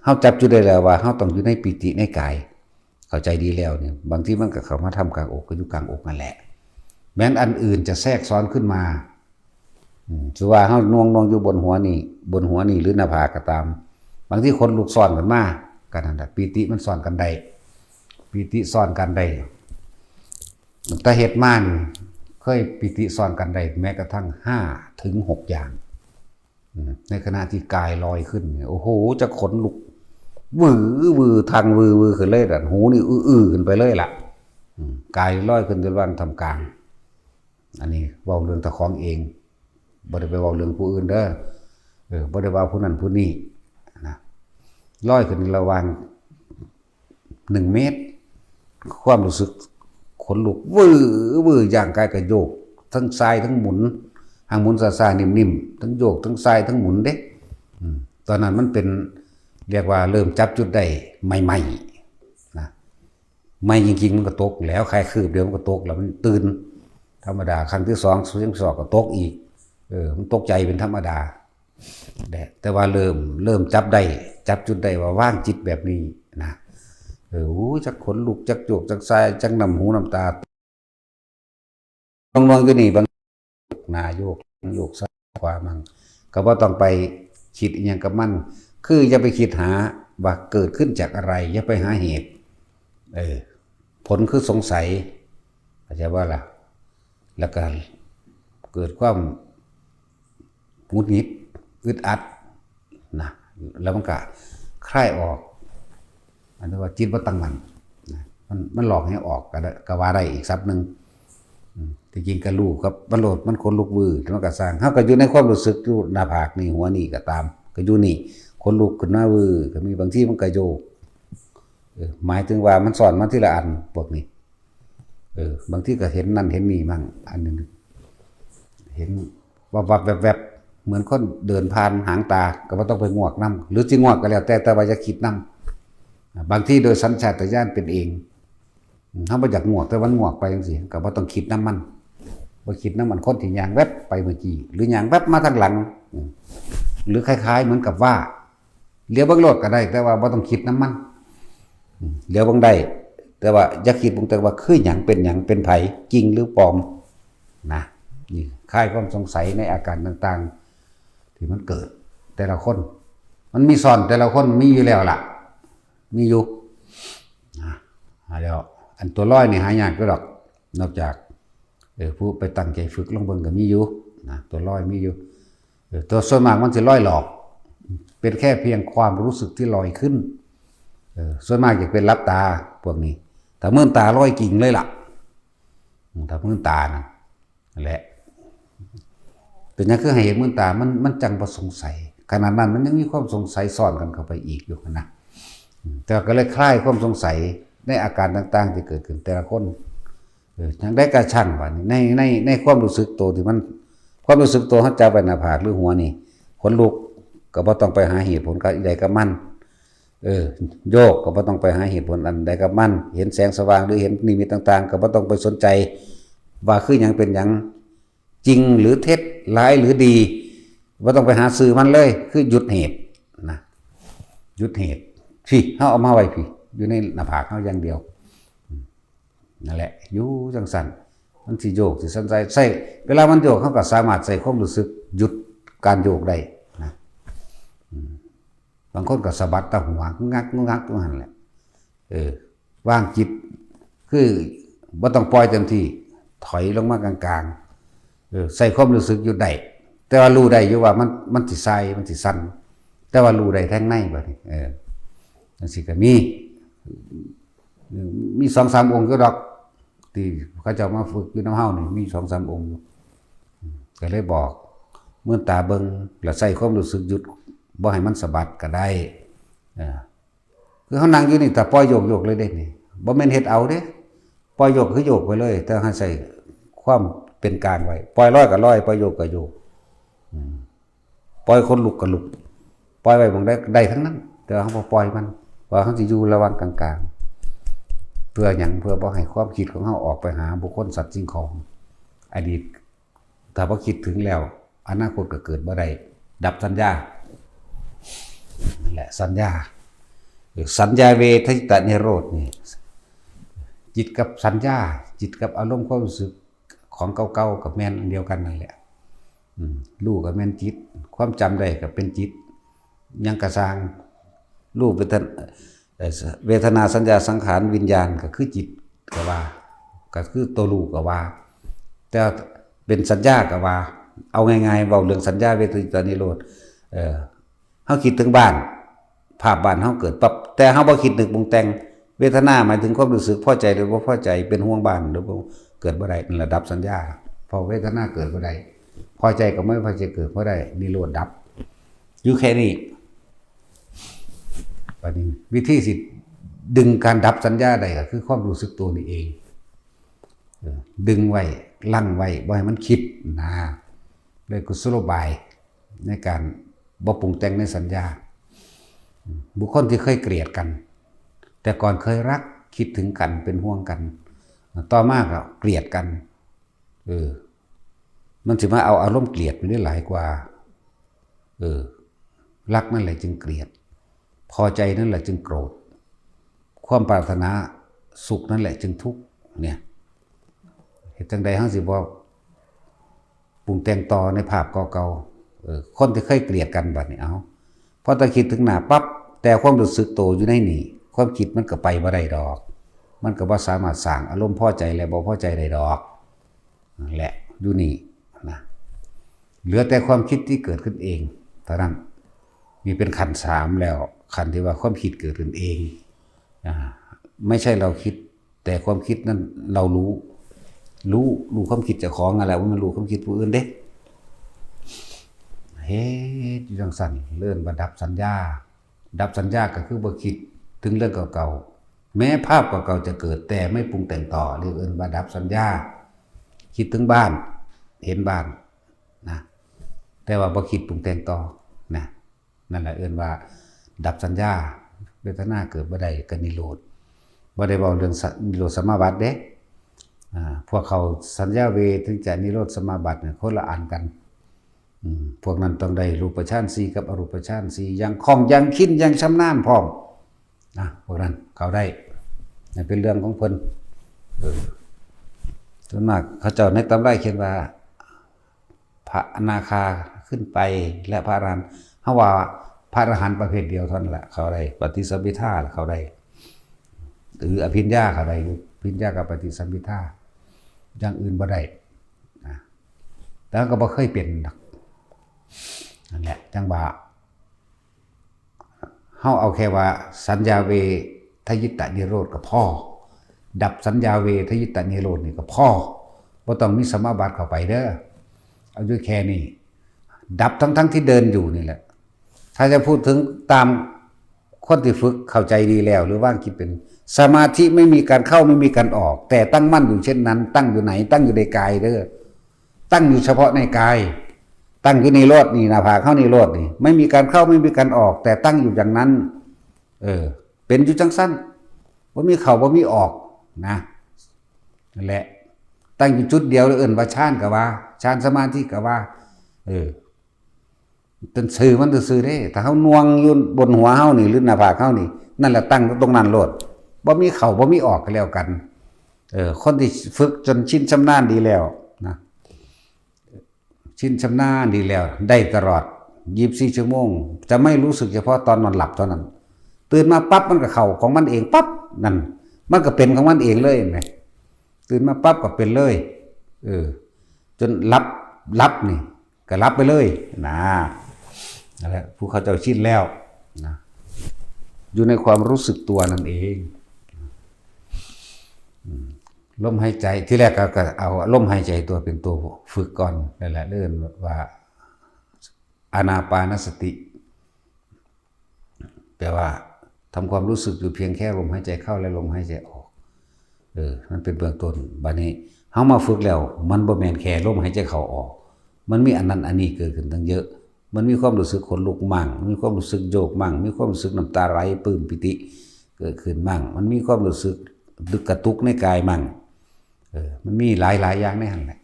เฮาจับจุดได้แล้วว่าเฮาต้องอยู่ในปีติในกาย เข้าใจดีแล้วเนี่ย บางทีมันก็เข้ามาทำกลางอกก็อยู่กลางอกนั่นแหละ แม้นอันอื่นจะแทรกซ้อนขึ้นมา อืม ถือว่าเฮาหน่วงหน่วงอยู่บนหัวนี่ บนหัวนี่หรือหน้าผากก็ตาม บางทีขนลุกซ้อนกันมา ก็นั่นแหละ ปีติมันซ้อนกันได้ ปีติซ้อนกันได้ แต่เฮ็ดมานี่ เคยปีติซ้อนกันได้ แม้กระทั่งห้าถึงหกอย่าง อืม ในขณะที่กายลอยขึ้นเนี่ย โอ้โห จะขนลุก วือวือ ทางวือวือขึ้นเลยล่ะ หูนี่อื้ออื้อขึ้นไปเลยล่ะ อืม กายลอยขึ้นจนวันทำกลาง อันนี้เว้าเรื่องตะของเอง บ่ได้ไปเว้าเรื่องผู้อื่นเด้อ เออ บ่ได้ว่าผู้นั้นผู้นี้นะ ลอยขึ้นระหว่าง หนึ่งเมตร ความรู้สึกขนลุก วือวือ ย่างกายกระโยก ทั้งซ้ายทั้งหมุน หางหมุนช้าๆ นิ่มๆ ทั้งโยก ทั้งซ้ายทั้งหมุนเด้ อืม ตอนนั้นมันเป็น เรียกว่าเริ่มจับจุดได้ใหม่ๆ นะ ไม่จริงๆ มันก็ตกแล้ว แค่คืบเดียวมันก็ตกแล้ว มันตื่น ธรรมดา ครั้งที่สอง ครั้งที่สองก็ตกอีก เออ มันตกใจเป็นธรรมดา แต่ แต่ว่าเริ่ม เริ่มจับได้ จับจุดได้ว่าวางจิตแบบนี้นะ เออ โอ้ย จักขนลุก จักโยก จักซ้าย จักน้ำหูน้ำตา ลองๆ อยู่นี่ บาง หน้าโยก โยกซ้ายขวามั่ง ก็บ่ต้องไปคิดอิหยังกับมัน คืออย่าไปคิดหาว่าเกิดขึ้นจากอะไร อย่าไปหาเหตุ เออ ผลคือสงสัย เข้าใจบ่ล่ะ แล้วก็เกิดความหงุดหงิด อึดอัดนะ แล้วมันก็คลายออก อันนี้ว่าจิตบ่ตั้งมั่นนะ มัน มันหลอกให้ออกก็ได้ ก็ว่าได้อีกศัพท์หนึ่ง อืม ที่จริงก็รู้ครับ มันโลด มันขนลุกวือ มันก็ซ่าง เฮาก็อยู่ในความรู้สึกอยู่หน้าผากนี่ หัวนี่ก็ตาม ก็อยู่นี่ ขนลุกขึ้นมาวือ ก็มี บางทีมันก็โยก เออ หมายถึงว่ามันซ้อนมาทีละอัน พวกนี้ เออ บางทีก็เห็นนั่นเห็นนี่มั่ง อันหนึ่ง เห็นวับวับแวบแวบ เหมือนคนเดินผ่านหางตา ก็บ่ต้องไปงวกนำ หรือสิงวกก็แล้วแต่ แต่ว่าอย่าคิดนำ อ่า บางทีโดยสัญชาตญาณเป็นเอง อืม เฮาบ่อยากงวก แต่มันงวกไปจังซี่ ก็บ่ต้องคิดนำมัน บ่คิดนำมัน คนที่ย่างแวบไปเมื่อกี้ หรือย่างแวบมาทางหลัง อืม หรือคล้ายๆ เหมือนกับว่า เหลียวเบิ่งโลดก็ได้ แต่ว่าบ่ต้องคิดนำมัน อืม เหลียวเบิ่งได้ แต่ว่าอย่าคิดเบิ่งแต่ว่าคือหยัง เป็นหยัง เป็นไผ จริงหรือปลอม นะ นี่ คลายความสงสัยในอาการต่างๆ ที่มันเกิด แต่ละคน มันมีซ้อน แต่ละคนมีอยู่แล้วล่ะ มีอยู่ นะ แล้วอันตัวลอยนี่หายากอยู่ดอก นอกจาก เออ ผู้ไปตั้งใจฝึกลองเบิ่งก็มีอยู่นะ ตัวลอยมีอยู่ เออ ตัวส่วนมากมันสิลอยหลอก เป็นแค่เพียงความรู้สึกที่ลอยขึ้น เออ ส่วนมากจะเป็นหลับตาพวกนี้ ถ้ามืนตาลอยกิ่งเลยล่ะ อืม ถ้ามืนตานะ นั่นแหละ เป็นหยังคือให้เห็นมืนตา มัน มันจังบ่สงสัย ขนาดนั้นมันยังมีความสงสัยซ้อนกันเข้าไปอีกอยู่นะ อืม แต่ก็เลยคลายความสงสัยในอาการต่างๆ ที่เกิดขึ้นแต่ละคน เออ จั่งใด๋ก็ช่าง บาดนี้ ใน ใน ในความรู้สึกโตที่มัน ความรู้สึกโตเฮาจับไว้หน้าผากหรือหัวนี่ ขนลุก ก็บ่ต้องไปหาเหตุผลกับใดกับมัน เออ โยก ก็บ่ต้องไปหาเหตุผลอันใดกับมัน เห็นแสงสว่างหรือเห็นนิมิตต่างๆ ก็บ่ต้องไปสนใจ ว่าคือหยังเป็นหยัง จริงหรือเท็จ ร้ายหรือดี บ่ต้องไปหาซื่อมันเลย คือหยุดเหตุนะ หยุดเหตุ พี้ เฮาเอามาไว้พี้ อยู่ในหน้าผากเฮาอย่างเดียว อืม นั่นแหละ อยู่จั่งซั่น มันสิโยก สิสั่น ใส่ ใส่ เวลามันโยก เฮาก็สามารถใส่ความรู้สึกหยุดการโยกได้นะ อืม บางคนก็สะบัดแต่หัว งักงักอยู่หั่นแหละ เออ วางจิต คือบ่ต้องปล่อยเต็มที่ ถอยลงมากลางๆ เออ ใส่ความรู้สึกอยู่ได้ แต่ว่ารู้ได้อยู่ว่ามัน มันสิส่าย มันสิสั่น แต่ว่ารู้ได้ทางในบัดนี้ เออ จั่งซี้ก็มี มีสองสามองค์อยู่ดอก ที่เขาเจ้ามาฝึกอยู่นำเฮานี่ มีสองสามองค์อยู่ อืม ก็เลยบอก มืนตาเบิ่ง แล้วใส่ความรู้สึกหยุด บ่ให้มันสะบัดก็ได้ เออ คือเฮานั่งอยู่นี่ ถ้าปล่อยโยก โยกเลยเด้นี่ บ่แม่นเฮ็ดเอาเด้ ปล่อยโยกคือโยกไปเลย แต่ให้ใส่ความเป็นกลางไว้ ปล่อยลอยก็ลอย ปล่อยโยกก็โยก อืม ปล่อยขนลุกก็ลุก ปล่อยไว้หม่องใดได้ทั้งนั้น แต่ว่าเฮาบ่ปล่อยมัน ว่าเฮาสิอยู่ระหว่างกลางๆ เพื่อหยัง เพื่อบ่ให้ความคิดของเฮาออกไปหาบุคคลสัตว์สิ่งของ อดีต ถ้าบ่คิดถึงแล้ว อนาคตก็เกิดบ่ได้ ดับสัญญา นั่นแหละ สัญญา เออ สัญญาเวทยิตานิโรธนี่ จิตกับสัญญา จิตกับอารมณ์ความรู้สึกของเก่าๆ ก็แม่นอันเดียวกันนั่นแหละ อืม รู้ก็แม่นจิต ความจำได้ก็เป็นจิต หยังกะซ่าง รู้เวทนา เอ่อ เวทนา สัญญา สังขาร วิญญาณ ก็คือจิตก็ว่า ก็คือตัวรู้ก็ว่า แต่เป็นสัญญาก็ว่า เอาง่ายๆ เว้าเรื่องสัญญาเวทยิตานิโรธ เอ่อ เฮาคิดถึงบ้าน ภาพบ้านเฮาเกิดปั๊บ แต่เฮาบ่คิดนึกปรุงแต่ง เวทนาหมายถึงความรู้สึกพอใจหรือบ่พอใจ เป็นห่วงบ้านหรือบ่ เกิดบ่ได้ นั่นละดับสัญญา เพราะเวทนาเกิดบ่ได้ พอใจกับไม่พอใจเกิดบ่ได้ นิโรธดับ อยู่แค่นี้ บัดนี้วิธีสิดึงการดับสัญญาได้ก็คือความรู้สึกตัวนี่เอง เออ ดึงไว้ รั้งไว้ บ่ให้มันคิดนะ ด้วยกุศโลบายในการบ่ปรุงแต่งในสัญญา บุคคลที่เคยเกลียดกัน แต่ก่อนเคยรัก คิดถึงกัน เป็นห่วงกัน ต่อมาก็เกลียดกัน เออ มันสิมาเอาอารมณ์เกลียดไปได้หลายกว่า เออ รักนั่นแหละจึงเกลียด พอใจนั่นแหละจึงโกรธ ความปรารถนาสุขนั่นแหละจึงทุกข์ เนี่ย เฮ็ดจั่งใด๋เฮาสิบ่ปรุงแต่งต่อในภาพเก่าๆ เออ คนที่เคยเกลียดกันบัดนี้ เอา พอแต่คิดถึงหน้าปั๊บ แต่ความรู้สึกโตอยู่ในนี่ ความคิดมันก็ไปบ่ได้ดอก มันก็บ่สามารถสร้างอารมณ์พอใจและบ่พอใจได้ดอก นั่นแหละ อยู่นี่นะ เหลือแต่ความคิดที่เกิดขึ้นเองเท่านั้น นี่เป็นขั้นสามแล้ว ขั้นที่ว่าความคิดเกิดขึ้นเอง อ่า ไม่ใช่เราคิด แต่ความคิดนั้นเรารู้ รู้ รู้ความคิดเจ้าของนั่นแหละ บ่แม่นรู้ความคิดผู้อื่นเด้ เฮ็ดอยู่จั่งซั่น เอิ้นว่าดับสัญญา ดับสัญญาก็คือบ่คิดถึงเรื่องเก่าๆ แม้ภาพเก่าๆจะเกิด แต่ไม่ปรุงแต่งต่อ เรียกเอิ้นว่าดับสัญญา คิดถึงบ้าน เห็นบ้านนะ แต่ว่าบ่คิดปรุงแต่งต่อนะ นั่นแหละเอิ้นว่าดับสัญญา เวทนาเกิดบ่ได้ก็นิโรธ บ่ได้เว้าเรื่องสะ นิโรธสมาบัติเด้ อ่า พวกเขาสัญญาเวทถึงจะนิโรธสมาบัติเนี่ยคนละอันกัน อืม พวกนั้นต้องได้รูปฌานสี่กับอรูปฌานสี่อย่างคล่อง อย่างชิน อย่างชำนาญพร้อม นะ พวกนั้นเขาได้ นั่นเป็นเรื่องของเพิ่น เออ ส่วนมากเขาเจ้าในตำราเขียนว่า พระอนาคาขึ้นไป และพระอรหันต์ เฮาว่าพระอรหันต์ประเภทเดียวเท่านั้นแหละ เขาได้ปฏิสัมภิทา เขาได้ หรืออภิญญา เขาได้ อภิญญากับปฏิสัมภิทา อย่างอื่นบ่ได้นะ แต่ก็บ่เคยเป็นดอก นั่นแหละ จั่งว่า เฮาเอาแค่ว่าสัญญาเวทยิตานิโรธก็พอ ดับสัญญาเวทยิตานิโรธนี่ก็พอ บ่ต้องมีสมาบัติเข้าไปเด้อ เอาอยู่แค่นี้ ดับทั้งๆที่เดินอยู่นี่แหละ ถ้าจะพูดถึงตามคนที่ฝึกเข้าใจดีแล้ว หรือวางจิตเป็น สมาธิไม่มีการเข้าไม่มีการออก แต่ตั้งมั่นอยู่เช่นนั้น ตั้งอยู่ไหน ตั้งอยู่ในกายเด้อ ตั้งอยู่เฉพาะในกาย ตั้งอยู่ในโลดนี่ หน้าผากเฮานี่โลดนี่ ไม่มีการเข้าไม่มีการออก แต่ตั้งอยู่อย่างนั้น เออ เป็นอยู่จั่งซั่น บ่มีเข้าบ่มีออกนะ นั่นแหละ ตั้งอยู่จุดเดียว เอิ้นว่าฌานก็ว่า ฌานสมาธิก็ว่า เออ เป็นชื่อมันซื่อๆเด้ ถ้าเฮาหน่วงอยู่บนหัวเฮานี่ หรือหน้าผากเฮานี่ นั่นแหละตั้งตรงนั้นโลด บ่มีเข้าบ่มีออกก็แล้วกัน เออ คนที่ฝึกจนชินชำนาญดีแล้วนะ ชินชำนาญดีแล้ว ได้ตลอด ยี่สิบสี่ ชั่วโมง จะไม่รู้สึกเฉพาะตอนนอนหลับเท่านั้น ตื่นมาปั๊บมันก็เข้าของมันเองปั๊บ นั่น มันก็เป็นของมันเองเลยเห็นไหม ตื่นมาปั๊บก็เป็นเลย เออ จนหลับ หลับนี่ ก็หลับไปเลยนะ นั่นแหละ ผู้เขาเจ้าชินแล้วนะ อยู่ในความรู้สึกตัวนั่นเอง อืม ลมหายใจ ทีแรกก็ ก็เอาลมหายใจตัวเป็นตัวฝึกก่อน นั่นแหละ เรียกว่า อานาปานสติ แปลว่าทำความรู้สึกอยู่เพียงแค่ลมหายใจเข้าและลมหายใจออก เออ มันเป็นเบื้องต้น บัดนี้เฮามาฝึกแล้ว มันบ่แม่นแค่ลมหายใจเข้าออก มันมีอันนั้นอันนี้เกิดขึ้นตั้งเยอะ มันมีความรู้สึกขนลุกมั่ง มีความรู้สึกโยกมั่ง มีความรู้สึกน้ำตาไหลปลื้มปีติเกิดขึ้นมั่ง มันมีความรู้สึกกระตุกในกายมั่ง เออ มันมีหลายๆอย่างในหั่นแหละ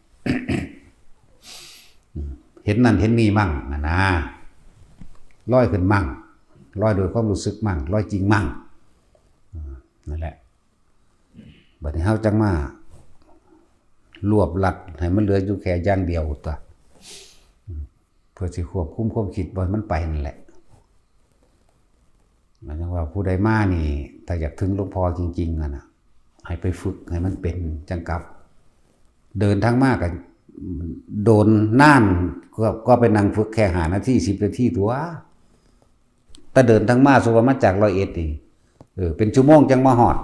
อืม เห็นนั่นเห็นนี่มั่งนะนะ ลอยขึ้นมั่ง ลอยโดยความรู้สึกมั่ง ลอยจริงมั่ง อืม นั่นแหละ บัดนี้เฮาจั่งมารวบรัดให้มันเหลืออยู่แค่อย่างเดียวตั๊ว เพื่อสิควบคุมความคิดบ่ให้มันไปนั่นแหละ หมายถึงว่าผู้ใดมานี่ ถ้าอยากถึงหลวงพ่อจริงๆอะนะ ให้ไปฝึกให้มันเป็นจั่งกลับ เดินทางมาก็โดนนาน ก็ ก็ไปนั่งฝึกแค่ห้านาที สิบนาทีตั๊ว แต่เดินทางมา สมมุติว่ามาจากร้อยเอ็ดนี่ เออ เป็นชั่วโมงจั่งมาฮอด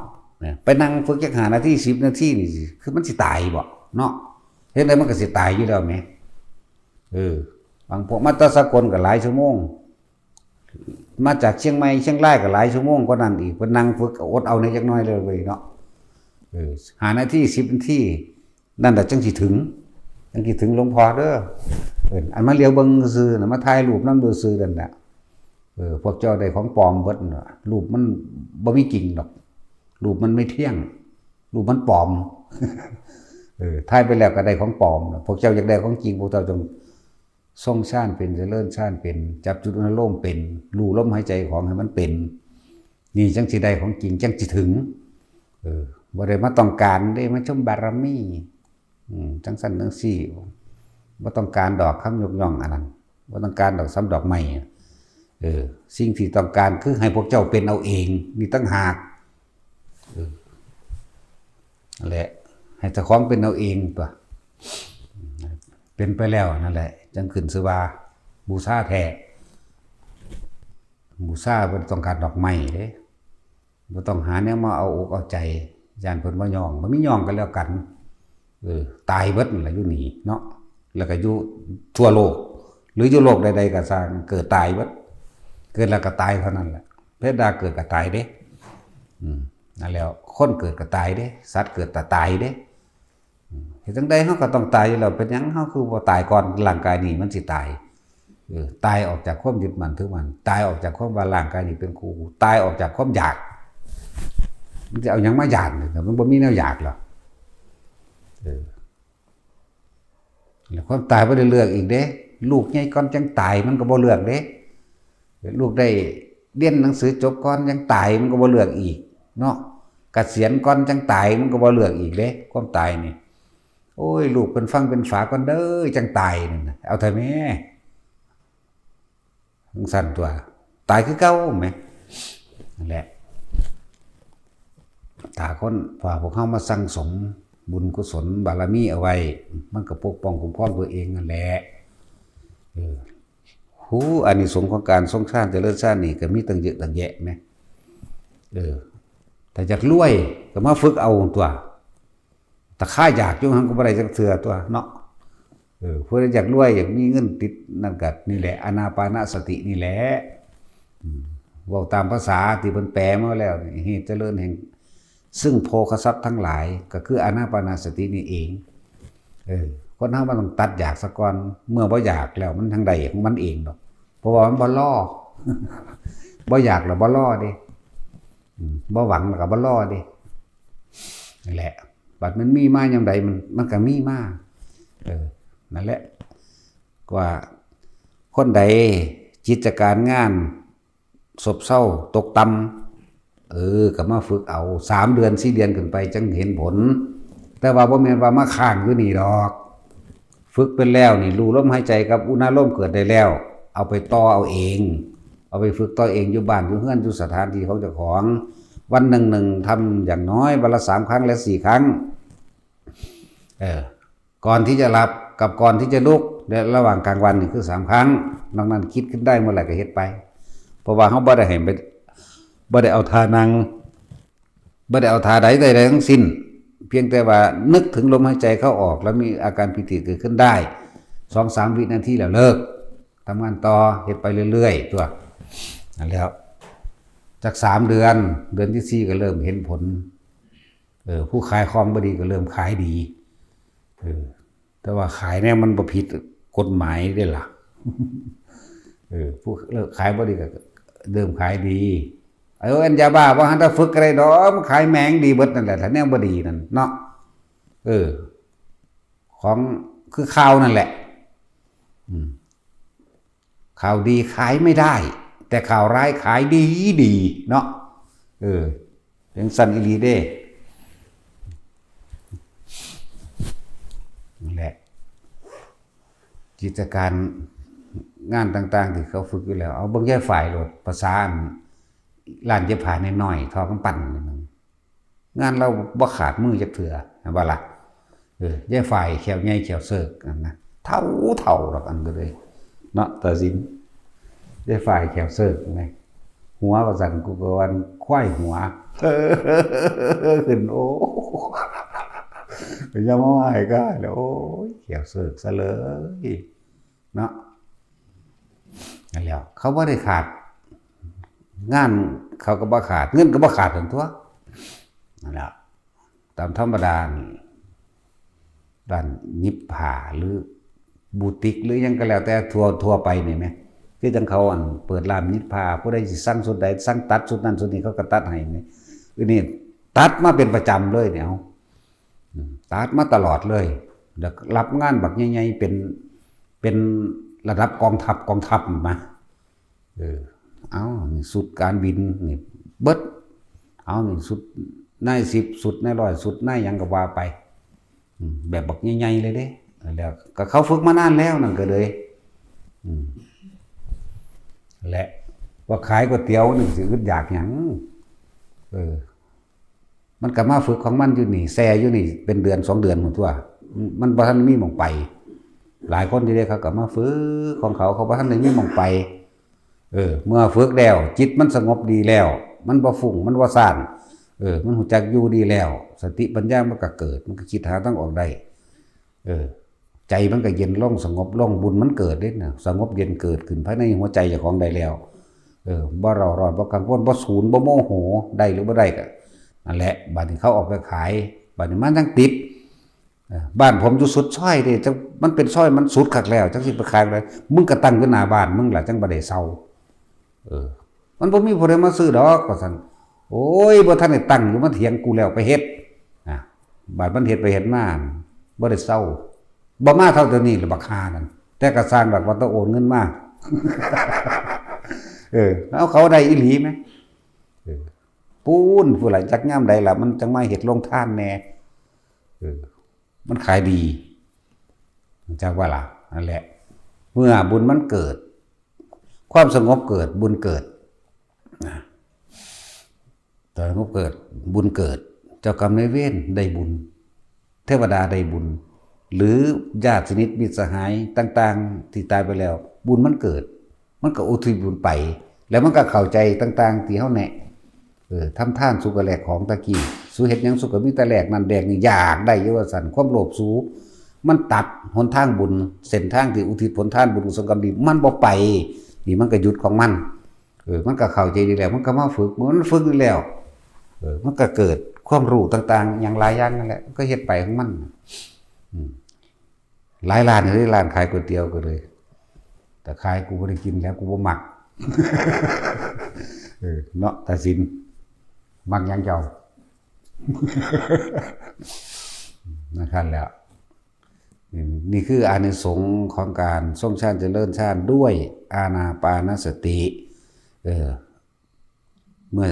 นะ ไปนั่งฝึกจักห้านาที สิบนาทีนี่ คือมันสิตายบ่เนาะ เฮ็ดใดมันก็สิตายอยู่แล้วแหม เออ บางพวกมาแต่สกลก็หลายชั่วโมง มาจากเชียงใหม่ เชียงรายก็หลายชั่วโมงกว่านั้นอีก เพิ่นนั่งฝึกก็อดเอาแหน่จักหน่อยเลยเว้ยเนาะ เออ ห้านาที สิบนาที นั่นแหละจั่งสิถึง จั่งสิถึงหลวงพ่อเด้อ เออ อันมาเหลียวเบิ่งซื่อๆน่ะ มาถ่ายรูปนำซื่อๆนั่นน่ะ เออ พวกเจ้าได้ของปลอมเบิดน่ะ รูปมันบ่มีจริงดอก รูปมันไม่เที่ยง รูปมันปลอม เออ ถ่ายไปแล้วก็ได้ของปลอมน่ะ พวกเจ้าอยากได้ของจริง พวกเจ้าจง ทรงฌานเป็น เจริญฌานเป็น จับจุดอนุโลมเป็น รู้ลมหายใจของให้มันเป็น นี่จั่งสิได้ของจริง จั่งสิถึง เออ บ่ได้มาต้องการเด้ มาชมบารมี อืม จั่งซั่นจั่งซี้ บ่ต้องการดอกคำยกย่องอันนั้น บ่ต้องการดอกซ้ำดอกไม้ เออ สิ่งที่ต้องการคือให้พวกเจ้าเป็นเอาเอง นี่ต่างหาก เออ นั่นแหละ ให้เจ้าของเป็นเอาเองตั๊ว เป็นไปแล้วนั่นแหละ จั่งขึ้นชื่อว่าบูชาแท้ บูชาบ่ต้องการดอกไม้เด้ บ่ต้องหาแนวมาเอาอกเอาใจ ย้านเพิ่นบ่ยอม บ่มียอมกันแล้วกัน เออ ตายเบิดนั่นล่ะอยู่นี่เนาะ แล้วก็อยู่ทั่วโลก หรืออยู่โลกใดๆก็ซ่าง เกิดตายเบิด เกิดแล้วก็ตายเท่านั้นแหละ เพชรดาเกิดก็ตายเด้ อืม นั่นแล้ว คนเกิดก็ตายเด้ สัตว์เกิดก็ตายเด้ อืม เฮ็ดจั่งใดเฮาก็ต้องตายอยู่แล้ว เป็นหยังเฮาคือบ่ตายก่อนร่างกายนี้มันสิตาย เออ ตายออกจากความยึดมั่นถือมั่น ตายออกจากความว่าร่างกายนี้เป็นกู ตายออกจากความอยาก มันจะเอาหยังมาอยากเนี่ย มันบ่มีแนวอยากหรอก เออ แล้วความตายบ่ได้เลือกอีกเด้ ลูกใหญ่ก่อนจั่งตายมันก็บ่เลือกเด้ ลูกได้เรียนหนังสือจบก่อนจั่งตายมันก็บ่เลือกอีกเนาะ เกษียณก่อนจั่งตายมันก็บ่เลือกอีกเด้ ความตายนี่ โอ้ย ลูกเป็นฝั่งเป็นฝาก่อนเด้อจั่งตายนั่นน่ะ เอาเถอะแม่ จั่งซั่นตั๊ว ตายคือเก่าแหม นั่นแหละ ถ้าคน ถ้าพวกเฮามาสั่งสมบุญกุศลบารมีเอาไว้ มันก็ปกป้องคุ้มครองตัวเองนั่นแหละ เออ หู อานิสงส์ของการทรงฌานเจริญฌานนี่ก็มีตั้งเยอะตั้งแยะแหม เออ ถ้าอยากรวยก็มาฝึกเอาตั๊ว ถ้าข้าอยากอยู่หั่นก็บ่ได้จักเทื่อตั๊วเนาะ เออ ผู้ใดอยากรวย อยากมีเงินติดนั่นก็นี่แหละ อานาปานสตินี่แหละ อืม เว้าตามภาษาที่เพิ่นแปลมาแล้วนี่ เหตุเจริญแห่งซึ่งโภคทรัพย์ทั้งหลาย ก็คืออานาปานสตินี่เอง เออ คนเฮามันต้องตัดอยากซะก่อน เมื่อบ่อยากแล้วมันจั่งได้ของมันเองดอก เพราะว่ามันบ่รอ บ่อยากแล้วบ่รอเด้ อืม บ่หวังแล้วก็บ่รอเด้ นั่นแหละ บัดมันมีมายามใดมัน มันก็มีมา เออ นั่นแหละ ว่าคนใดกิจการงานซบเซาตกต่ำ เออ ก็มาฝึกเอา สามเดือน สี่เดือนขึ้นไปจั่งเห็นผล แต่ว่าบ่แม่นว่ามาค้างอยู่นี่ดอก ฝึกเป็นแล้วนี่ รู้ลมหายใจกับอุณาโลมเกิดได้แล้ว เอาไปต่อเอาเอง เอาไปฝึกต่อเองอยู่บ้านอยู่เฮือนอยู่สถานที่ของเจ้าของ วันหนึ่งๆ ทำอย่างน้อยวันละสามครั้งและสี่ครั้ง เออ ก่อนที่จะหลับกับก่อนที่จะลุก และระหว่างกลางวันนี่คือสามครั้ง นอกนั้นคิดขึ้นได้เมื่อไหร่ก็เฮ็ดไป เพราะว่าเฮาบ่ได้ให้ไป บ่ได้เอาท่านั่ง บ่ได้เอาท่าใดใดๆทั้งสิ้น เพียงแต่ว่านึกถึงลมหายใจเข้าออก แล้วมีอาการปีติเกิดขึ้นได้ สองสามวินาทีแล้วเลิก ทำงานต่อ เฮ็ดไปเรื่อยๆ ตั๊ว นั่นแหละ จากสามเดือน เดือนที่สี่ก็เริ่มเห็นผล เออ ผู้ขายของบ่ดีก็เริ่มขายดี เออ แต่ว่าขายเนี่ยมันบ่ผิดกฎหมายเด้ล่ะ เออ ผู้เลิกขายบ่ดีก็เริ่มขายดี เออ อันยาบ้าบ่หันแต่ฝึกอะไรดอก มันขายแม่งดีเบิดนั่นแหละ ถ้าแนวบ่ดีนั่นเนาะ เออ ของคือข่าวนั่นแหละ อืม ข่าวดีขายไม่ได้ แต่ข่าวร้ายขายดีดีเนาะ เออ จั่งซั่นอีหลีเด้ นั่นแหละ กิจการ งานต่างๆที่เขาฝึกอยู่แล้ว เอาเบิ่งยายฝ่ายโลด ภาษาอันร้านเย็บผ้าน้อยๆ ทอกำปั้นนี่มัน งานเราบ่ขาดมือจักเทื่อ เห็นบ่ล่ะ เออ ยายฝ่ายแขวใหญ่แขวเสิร์กอันนะ เฒ่าเฒ่าดอกอันก็เลย เนาะ ตาสิน ยายฝ่ายแขวเสิร์กไง หัวว่าสั่น กูก็วันควายหัว ขึ้น โอ้ ยามมาไหว้ก็แล้ว โอ้ย แขวเสิร์กซะเลย เนาะ นั่นแหล้ว เขาบ่ได้ขาด งานเขาก็บ่ขาด เงินก็บ่ขาดตันตั๊ว นั่นแหละ ตามธรรมดานี่ ร้านหยิบผ้าหรือบูติกหรือหยังก็แล้วแต่ทั่ว ทั่วไปนี่แหม คือจั่งเขาอันเปิดร้านหยิบผ้า ผู้ใดสิสั่งชุดใด สั่งตัดชุดนั้นชุดนี้ เขาก็ตัดให้นี่ อันนี้ตัดมาเป็นประจำเลยเนี่ย เอา อืม ตัดมาตลอดเลย แล้วรับงานบักใหญ่ๆ เป็น เป็นระดับกองทัพ กองทัพมา เออ เอา นี่ชุดการบิน นี่เบิด เอา นี่ชุดนายสิบ ชุดนายร้อย ชุดนายหยังก็ว่าไป อืม แบบบักใหญ่ๆ เลยเด้ แล้วก็เขาฝึกมานานแล้วนั่นก็เลย อืม และว่าขายก๋วยเตี๋ยวนี่สิอึดอยากหยัง เออ มันก็มาฝึกของมันอยู่นี่ แซ่อยู่นี่ เป็นเดือนสองเดือนหมดตั๊ว มันบ่ทันมีหม่องไป หลายคนอยู่เด้ เขาก็มาฝึกของเขา เขาบ่ทันได้มีหม่องไป เออ เมื่อฝึกแล้ว จิตมันสงบดีแล้ว มันบ่ฟุ้ง มันบ่ซ่าน เออ มันรู้จักอยู่ดีแล้ว สติปัญญามันก็เกิด มันก็คิดหาทางออกได้ เออ ใจมันก็เย็นลง สงบลง บุญมันเกิดเด้นะ สงบเย็นเกิดขึ้นภายในหัวใจเจ้าของได้แล้ว เออ บ่เร่าร้อน บ่กังวล บ่สูญ บ่โมโห ได้หรือบ่ได้ก็นั่นแหละ บัดนี้เขาออกไปขาย บัดนี้มันยังติด เออ บ้านผมอยู่สุดซอยเด้ จัง มันเป็นซอย มันสุดคักแล้ว จังสิไปขายเลย มึงก็ตั้งอยู่หน้าบ้านมึงล่ะ จังบ่ได้เซา เออ มันบ่มีผู้ใดมาซื้อดอก ว่าซั่น โอ้ย บ่ทันได้ตั้งอยู่ มาเถียงกูแล้ว ไปเฮ็ด อ่ะ บาดมันเฮ็ดไปเฮ็ดมา บ่ได้เซา บ่มาเท่าเดี๋ยวนี้ล่ะ บักห่านั่น แต่ก็ซ่างดอก ว่าต้องโอนเงินมา เออ เอาเขาได้อีหลีไหม เออ ปูนผู้ใดจักยามใดล่ะ มันจังมาเฮ็ดโรงทานแหน่ เออ มันขายดี จักว่าล่ะ นั่นแหละ เมื่อบุญมันเกิด ความสงบเกิด บุญเกิด นะ ตอนสงบเกิด บุญเกิด เจ้ากรรมนายเวรได้บุญ เทวดาได้บุญ หรือญาติสนิทมิตรสหายต่างๆ ที่ตายไปแล้ว บุญมันเกิด มันก็อุทิศบุญไป แล้วมันก็เข้าใจต่างๆ ที่เฮาแนะ เออ ทำทานสุก็แลกของตะกี้ สุเฮ็ดหยังสุก็มีแต่แลกนั่นแลกนี่ อยากได้อยู่ว่าซั่น ความโลภสุ มันตัดหนทางบุญ เส้นทางที่อุทิศผลทานบุญกุศลกรรมดี มันบ่ไป นี่มันก็หยุดของมัน เออ มันก็เข้าใจดีแล้ว มันก็มาฝึก มันฝึกอยู่แล้ว เออ มันก็เกิดความรู้ต่างๆ อย่างหลายอย่างนั่นแหละ มันก็เฮ็ดไปของมัน อืม หลายร้านเลย ร้านขายก๋วยเตี๋ยวก็เลย แต่ขายกูบ่ได้กินแล้ว กูบ่มัก เออ เนาะ ตาสิน มักหยังเจ้า นั่นคันแหล้ว นี่ นี่คืออานิสงส์ของการทรงฌานเจริญฌานด้วยอานาปานสติ เออ เมื่อ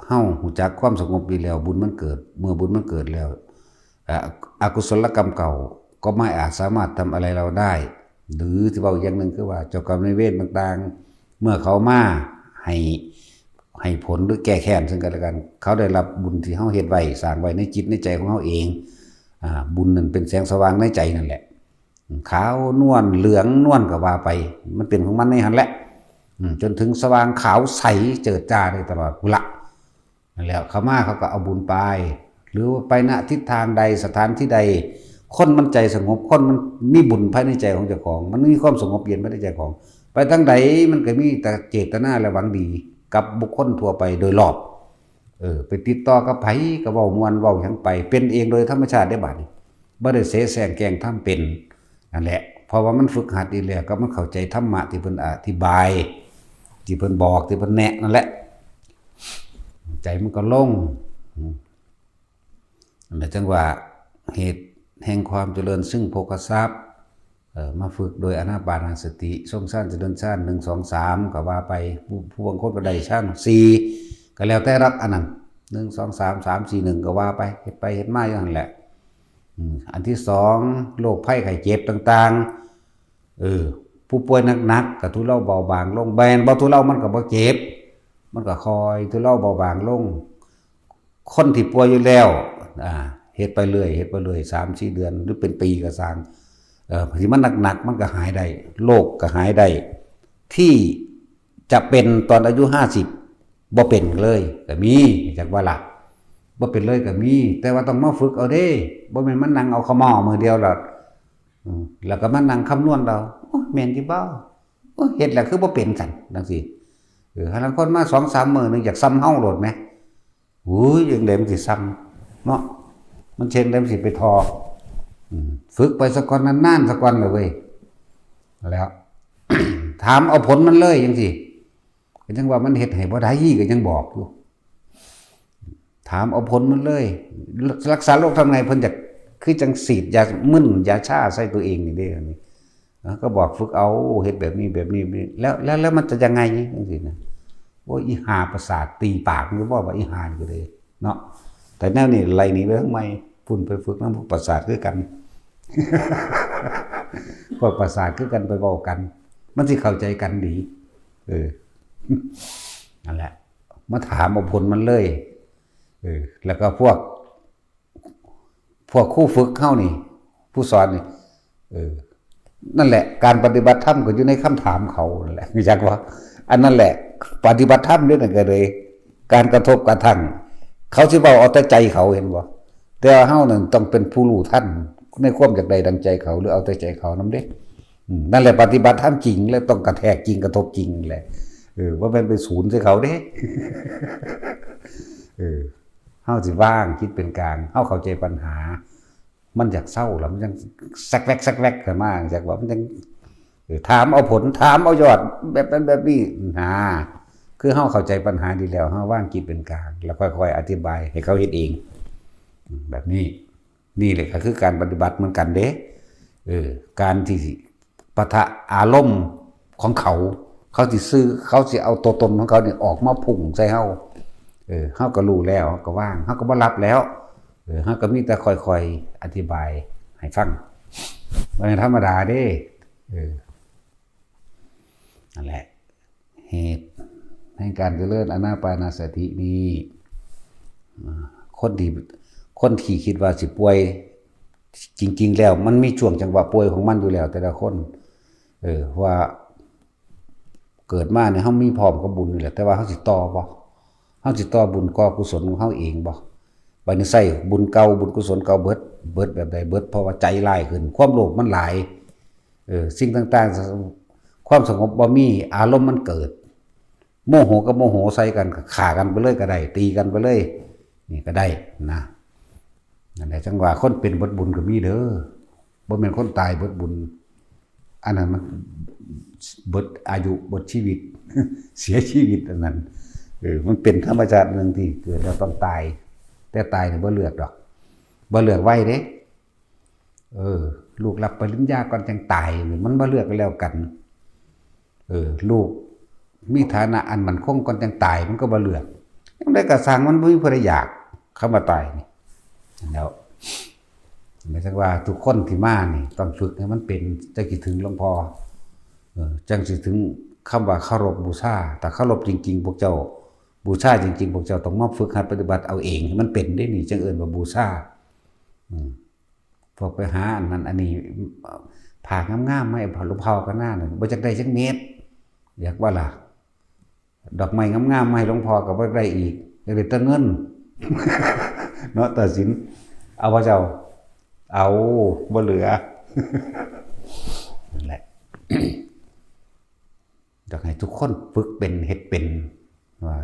เฮารู้จักความสงบดีแล้ว บุญมันเกิด เมื่อบุญมันเกิดแล้ว อ่ะ อกุศลกรรมเก่าก็ไม่อาจสามารถทำอะไรเราได้ หรือที่เว้าอีกอย่างหนึ่งคือว่าเจ้ากรรมนายเวรต่างๆ เมื่อเขามาให้ ให้ผลหรือแก้แค้นซึ่งกันและกัน เขาได้รับบุญที่เฮาเฮ็ดไว้ สร้างไว้ในจิตในใจของเฮาเอง อ่า บุญนั่นเป็นแสงสว่างในใจนั่นแหละ ขาวนวลเหลืองนวลก็ว่าไป มันเป็นของมันในหั่นแหละ อืม จนถึงสว่างขาวใสเจิดจ้าได้ตลอดพุ้นละ นั่นแหละ เขามาเขาก็เอาบุญไป หรือว่าไปณทิศทางใด สถานที่ใด คนมันใจสงบ คนมันมีบุญภายในใจของเจ้าของ มันมีความสงบเย็นภายในใจของ ไปทางใดมันก็มีแต่เจตนาและหวังดีกับบุคคลทั่วไปโดยรอบ เออ ไปติดต่อกับไผก็เว้าม่วนเว้าหยังไป เป็นเองโดยธรรมชาติได้บัดนี้ บ่ได้เสแสร้งแกล้งทำเป็น นั่นแหละ เพราะว่ามันฝึกหัดอีกแล้ว ก็มันเข้าใจธรรมะที่เพิ่นอธิบาย ที่เพิ่นบอก ที่เพิ่นแนะนั่นแหละ ใจมันก็ลง อืม นั่นแหละจั่งว่าเหตุแห่งความเจริญซึ่งโภคทรัพย์ เอ่อ มาฝึกโดยอานาปานสติ ทรงฌานเจริญฌาน หนึ่ง สอง สาม ก็ว่าไป ผู้ ผู้บางคนก็ได้ฌาน สี่ ก็แล้วแต่รักอันนั้น หนึ่ง สอง สาม สาม สี่ หนึ่ง ก็ว่าไป เฮ็ดไปเฮ็ดมาอยู่หั่นแหละ อืม อันที่สอง โรคภัยไข้เจ็บต่างๆ เออ ผู้ป่วยหนักๆก็ทุเลาเบาบางลง แม่นบ่ทุเลามันก็บ่เจ็บ มันก็ค่อยทุเลาเบาบางลง คนที่ป่วยอยู่แล้ว อ่า เฮ็ดไปเรื่อย เฮ็ดไปเรื่อย สามสี่เดือน หรือเป็นปีก็ซ่าง เอ่อ ที่มันหนักๆมันก็หายได้ โรคก็หายได้ ที่จะเป็นตอนอายุห้าสิบ บ่เป็นเลยก็มี จักว่าล่ะ บ่เป็นเลยก็มี แต่ว่าต้องมาฝึกเอาเด้ บ่แม่นมานั่งเอาขะหม้อมื้อเดียวแล้ว อืม แล้วก็มานั่งคำนวณเอา โอ้ แม่นอยู่บ่ โอ้ เฮ็ดแล้วคือบ่เป็นซั่น จั่งซี้ เออ ห่าลางคนมาสองสามมื้อหนึ่งอยากส่ำเฮาโลดแหม โอ้ย จั่งใดมันสิส่ำเนาะ มันเช่นใดมันสิไปทอ อืม ฝึกไปซะก่อน นานๆซะก่อนล่ะเว้ย แล้ว ถามเอาผลมันเลยจั่งซี้ ก็ยังว่ามันเฮ็ดให้บ่ได้ ก็ยังบอกอยู่ ถามเอาผลมันเลย รักษาโรคทางใน เพิ่นอยาก คือจั่งฉีดยามึนยาชาใส่ตัวเองนี่เด้ อันนี้ เอ้อ ก็บอกฝึกเอา เฮ็ดแบบนี้แบบนี้แบบนี้ แล้ว แล้ว แล้วมันจะยังไง จั่งซี้นะ โอ้ย อีห่าประสาทตีปากมันบ่ ว่าอีห่านี่ก็เลย เนาะ แต่แนวนี้ไล่หนีไปทางใหม่ พุ่นไปฝึกนำพวกประสาทคือกัน พวกประสาทคือกันไปเว้ากัน มันสิเข้าใจกันดี เออ นั่นแหละ มาถามเอาผลมันเลย เออ แล้วก็พวก พวกครูฝึกเฮานี่ ผู้สอนนี่ เออ นั่นแหละ การปฏิบัติธรรมก็อยู่ในคำถามเขานั่นแหละ จักว่า อันนั้นแหละ ปฏิบัติธรรมเด้อนั่นก็เลย การกระทบกระทั่ง เขาสิเว้าเอาแต่ใจเขา เห็นบ่ แต่ว่าเฮานั่นต้องเป็นผู้รู้ทันในความอยากได้ดังใจเขา หรือเอาแต่ใจเขานำเด้ อืม นั่นแหละปฏิบัติธรรมจริง แล้วต้องกระแทกจริง กระทบจริงแหละ เออ บ่แม่นไปศูนย์ใส่เขาเด้ เออ เฮาสิวางจิตเป็นกลาง เฮาเข้าใจปัญหา มันอยากเศร้าแล้ว มันยังแซกแวกแซกแวกขึ้นมา จักว่ามันยัง เออ ถามเอาผล ถามเอายอด แบบนั้นแบบนี้ หา คือเฮาเข้าใจปัญหาดีแล้ว เฮาวางจิตเป็นกลาง แล้วค่อยๆอธิบายให้เขาเฮ็ดเอง อืม แบบนี้ นี่แหละก็คือการปฏิบัติเหมือนกันเด้ เออ การที่สิปะทะอารมณ์ของเขา เขาสิซื้อ เขาสิเอาตัวตนของเขานี่ออกมาพุ่งใส่เฮา เออ เฮาก็รู้แล้ว เฮาก็วาง เฮาก็บ่รับแล้ว เออ เฮาก็มีแต่ค่อยๆอธิบายให้ฟัง มันธรรมดาเด้ เออ นั่นแหละ เหตุแห่งการเจริญอานาปานสตินี้ อ่า คนที่ คนที่คิดว่าสิป่วย จริงๆแล้วมันมีช่วงจังหวะป่วยของมันอยู่แล้ว แต่ละคน เออ ว่าเกิดมาเนี่ย เฮามีพร้อมกับบุญนี่แหละ แต่ว่าเฮาสิต่อบ่ เฮาสิต่อบุญก่อกุศลของเฮาเองบ่ บัดนี้ใส่บุญเก่า บุญกุศลเก่าเบิด เบิดแบบใด เบิดเพราะว่าใจร้ายขึ้น ความโลภมันหลาย เออ สิ่งต่างๆ ความสงบบ่มี อารมณ์มันเกิด โมโหกับโมโหใส่กัน ก็ฆ่ากันไปเลยก็ได้ ตีกันไปเลย นี่ก็ได้นะ นั่นแหละ จั่งว่าคนเป็นเบิดบุญก็มีเด้อ บ่แม่นคนตายเบิดบุญ อันนั้นมันเบิดอายุ เบิดชีวิต เสียชีวิตอันนั้น เออ มันเป็นธรรมชาติหนึ่งที่เกิดแล้วต้องตาย แต่ตายเนี่ยบ่เลือกดอก บ่เลือกไว้เด้ เออ ลูกรับปริญญาก่อนจั่งตาย มันบ่เลือกกันแล้วกัน เออ ลูกมีฐานะอันมั่นคงก่อนจั่งตาย มันก็บ่เลือก จั่งใดก็ซ่าง มันบ่มีผู้ใดอยาก คำว่าตายนี่ แล้ว หมายถึงว่าทุกคนที่มานี่ต้องฝึกให้มันเป็น จั่งสิถึงหลวงพ่อ เออ จั่งสิถึงคำว่าเคารพบูชา ถ้าเคารพจริงๆ พวกเจ้าบูชาจริงๆ พวกเจ้าต้องมาฝึกหัดปฏิบัติเอาเองให้มันเป็นเด้นี่ จั่งเอิ้นว่าบูชา อืม พวกไปหาอันนั้นอันนี้ ผ้างามๆ มาให้หลวงพ่อก็น่าน่ะ บ่จักได้จักเม็ด อยากว่าล่ะ ดอกไม้งามๆ มาให้หลวงพ่อก็บ่ได้อีก อยากได้แต่เงิน เนาะ ตัดสิน เอาบ่เจ้า เอา บ่เหลือ นั่นแหละ อยากให้ทุกคนฝึกเป็น เฮ็ดเป็น ว่า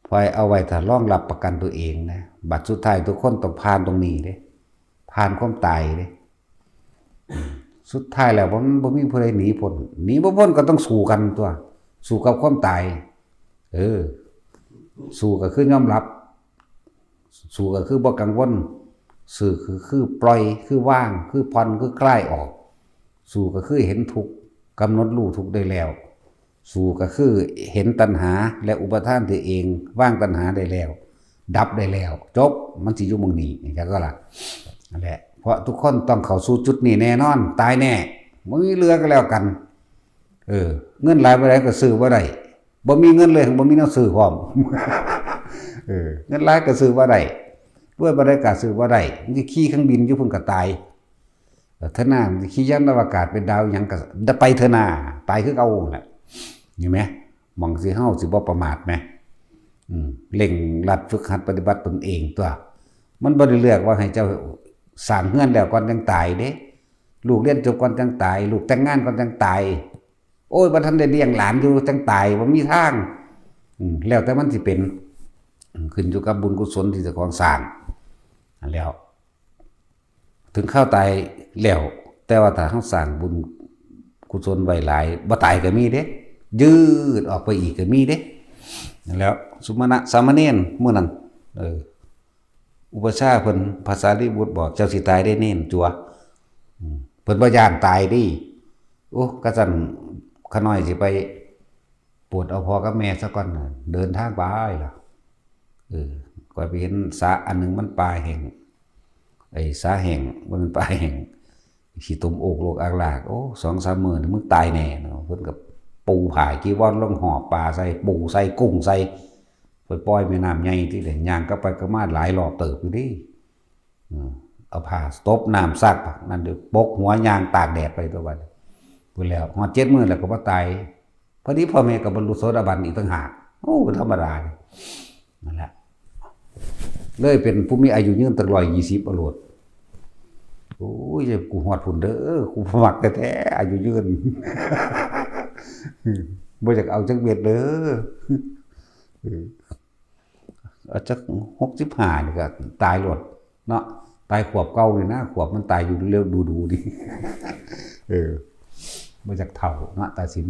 คอยเอาไว้ถ้ารองรับประกันตัวเองนะ บัดสุดท้ายทุกคนต้องผ่านตรงนี้เด้ ผ่านความตายเด้ สุดท้ายแล้วมันบ่มีผู้ใดหนีพ้น หนีบ่พ้นก็ต้องสู้กันตั๊ว สู้กับความตาย เออ สู้ก็คือยอมรับ สู้ก็คือบ่กังวล สู้คือ คือปล่อย คือวาง คือผ่อน คือคลายออก สู้ก็คือเห็นทุกข์ กำหนดรู้ทุกข์ได้แล้ว สู้ก็คือเห็นตัณหาและอุปาทานตัวเอง วางตัณหาได้แล้ว ดับได้แล้ว จบ มันสิอยู่หม่องนี้ จั่งซี้ล่ะ นั่นแหละ เพราะทุกคนต้องเข้าสู่จุดนี้แน่นอน ตายแน่ บ่มีเหลือก็แล้วกัน เออ เงินหลายปานใดก็ซื้อบ่ได้ บ่มีเงินเลย บ่มีแนวซื้อพร้อม เออ เงินหลายก็ซื้อบ่ได้ รวยปานใดก็ซื้อบ่ได้ มันสิขี่เครื่องบินอยู่พุ้นก็ตาย เออ เทื่อหน้ามันสิขี่ยานอวกาศเป็นดาวหยังก็ไปเทื่อหน้า ตายคือเก่านั่นแหละ เห็นไหม หม่องสิเฮาสิบ่ประมาทแหม อืม เร่งรัดฝึกหัดปฏิบัติตนเองตั๊ว มันบ่ได้เลือกว่าให้เจ้าสร้างเฮือนแล้วก่อนจั่งตายเด้ ลูกเรียนจบก่อนจั่งตาย ลูกแต่งงานก่อนจั่งตาย โอ้ย บ่ทันได้เลี้ยงหลานอยู่จั่งตาย บ่มีทาง อืม แล้วแต่มันสิเป็น อืม ขึ้นอยู่กับบุญกุศลที่เจ้าของสร้าง หั้นแหล้ว ถึงคราวตายแล้ว แต่ว่าถ้าเฮาสร้างบุญกุศลไว้หลาย บ่ตายก็มีเด้ ยืดออกไปอีกก็มีเด้ นั่นแหล้ว สุมาณะสามเณรมื้อนั้น เออ อุปัชฌาย์เพิ่น พระสารีบุตรบอก เจ้าสิตายเด้เณรจั่ว อืม เพิ่นบ่ย้านตายเด้ โอ้ กะซั้นข้าน้อยสิไปโปรดเอาพ่อกับแม่ซะก่อนน่ะ เดินทางไปล่ะ เออ ข้อยไปเห็นสระอันหนึ่งมันป่าแห้ง ไอ้สระแห้ง บ่แม่นป่าแห้ง ขี้ตมโอกโลกอากลาก โอ้ สองสามมื้อนี่มึงตายแน่เนาะ เพิ่นก็ปูผ้าจีวรลงหอบป่าใส่ ปูใส่ กุ้งใส่ ไปปล่อยแม่น้ำใหญ่ติเด้ ย่างกลับไปกลับมาหลายรอบเติบอยู่เด้ อืม เอาผ้าตบน้ำซัก นั่นเด้อ ปกหัวย่างตากแดดไปตั๊วบัดนี้ พู้นแหล้ว ฮอดเจ็ดมื้อแล้วก็บ่ตาย พอดีพ่อแม่ก็บรรลุโสดาบันอีกต่างหาก โอ้ บ่ธรรมดาเด้ นั่นแหละ เลยเป็นผู้มีอายุยืนตั้งร้อยยี่สิบเอาโลด โอ้ย กูฮอดพุ้นเด้อ กูบ่มักแท้ๆ อายุยืน บ่อยากเอาจักเม็ดเด้อ เออ เอาจักหกสิบห้านี่ก็ตายโลดเนาะ ตายขวบเก่านี่นะ ขวบมันตายอยู่เร็วดูๆ นี่ เออ บ่อยากเฒ่าเนาะ ตัดสิน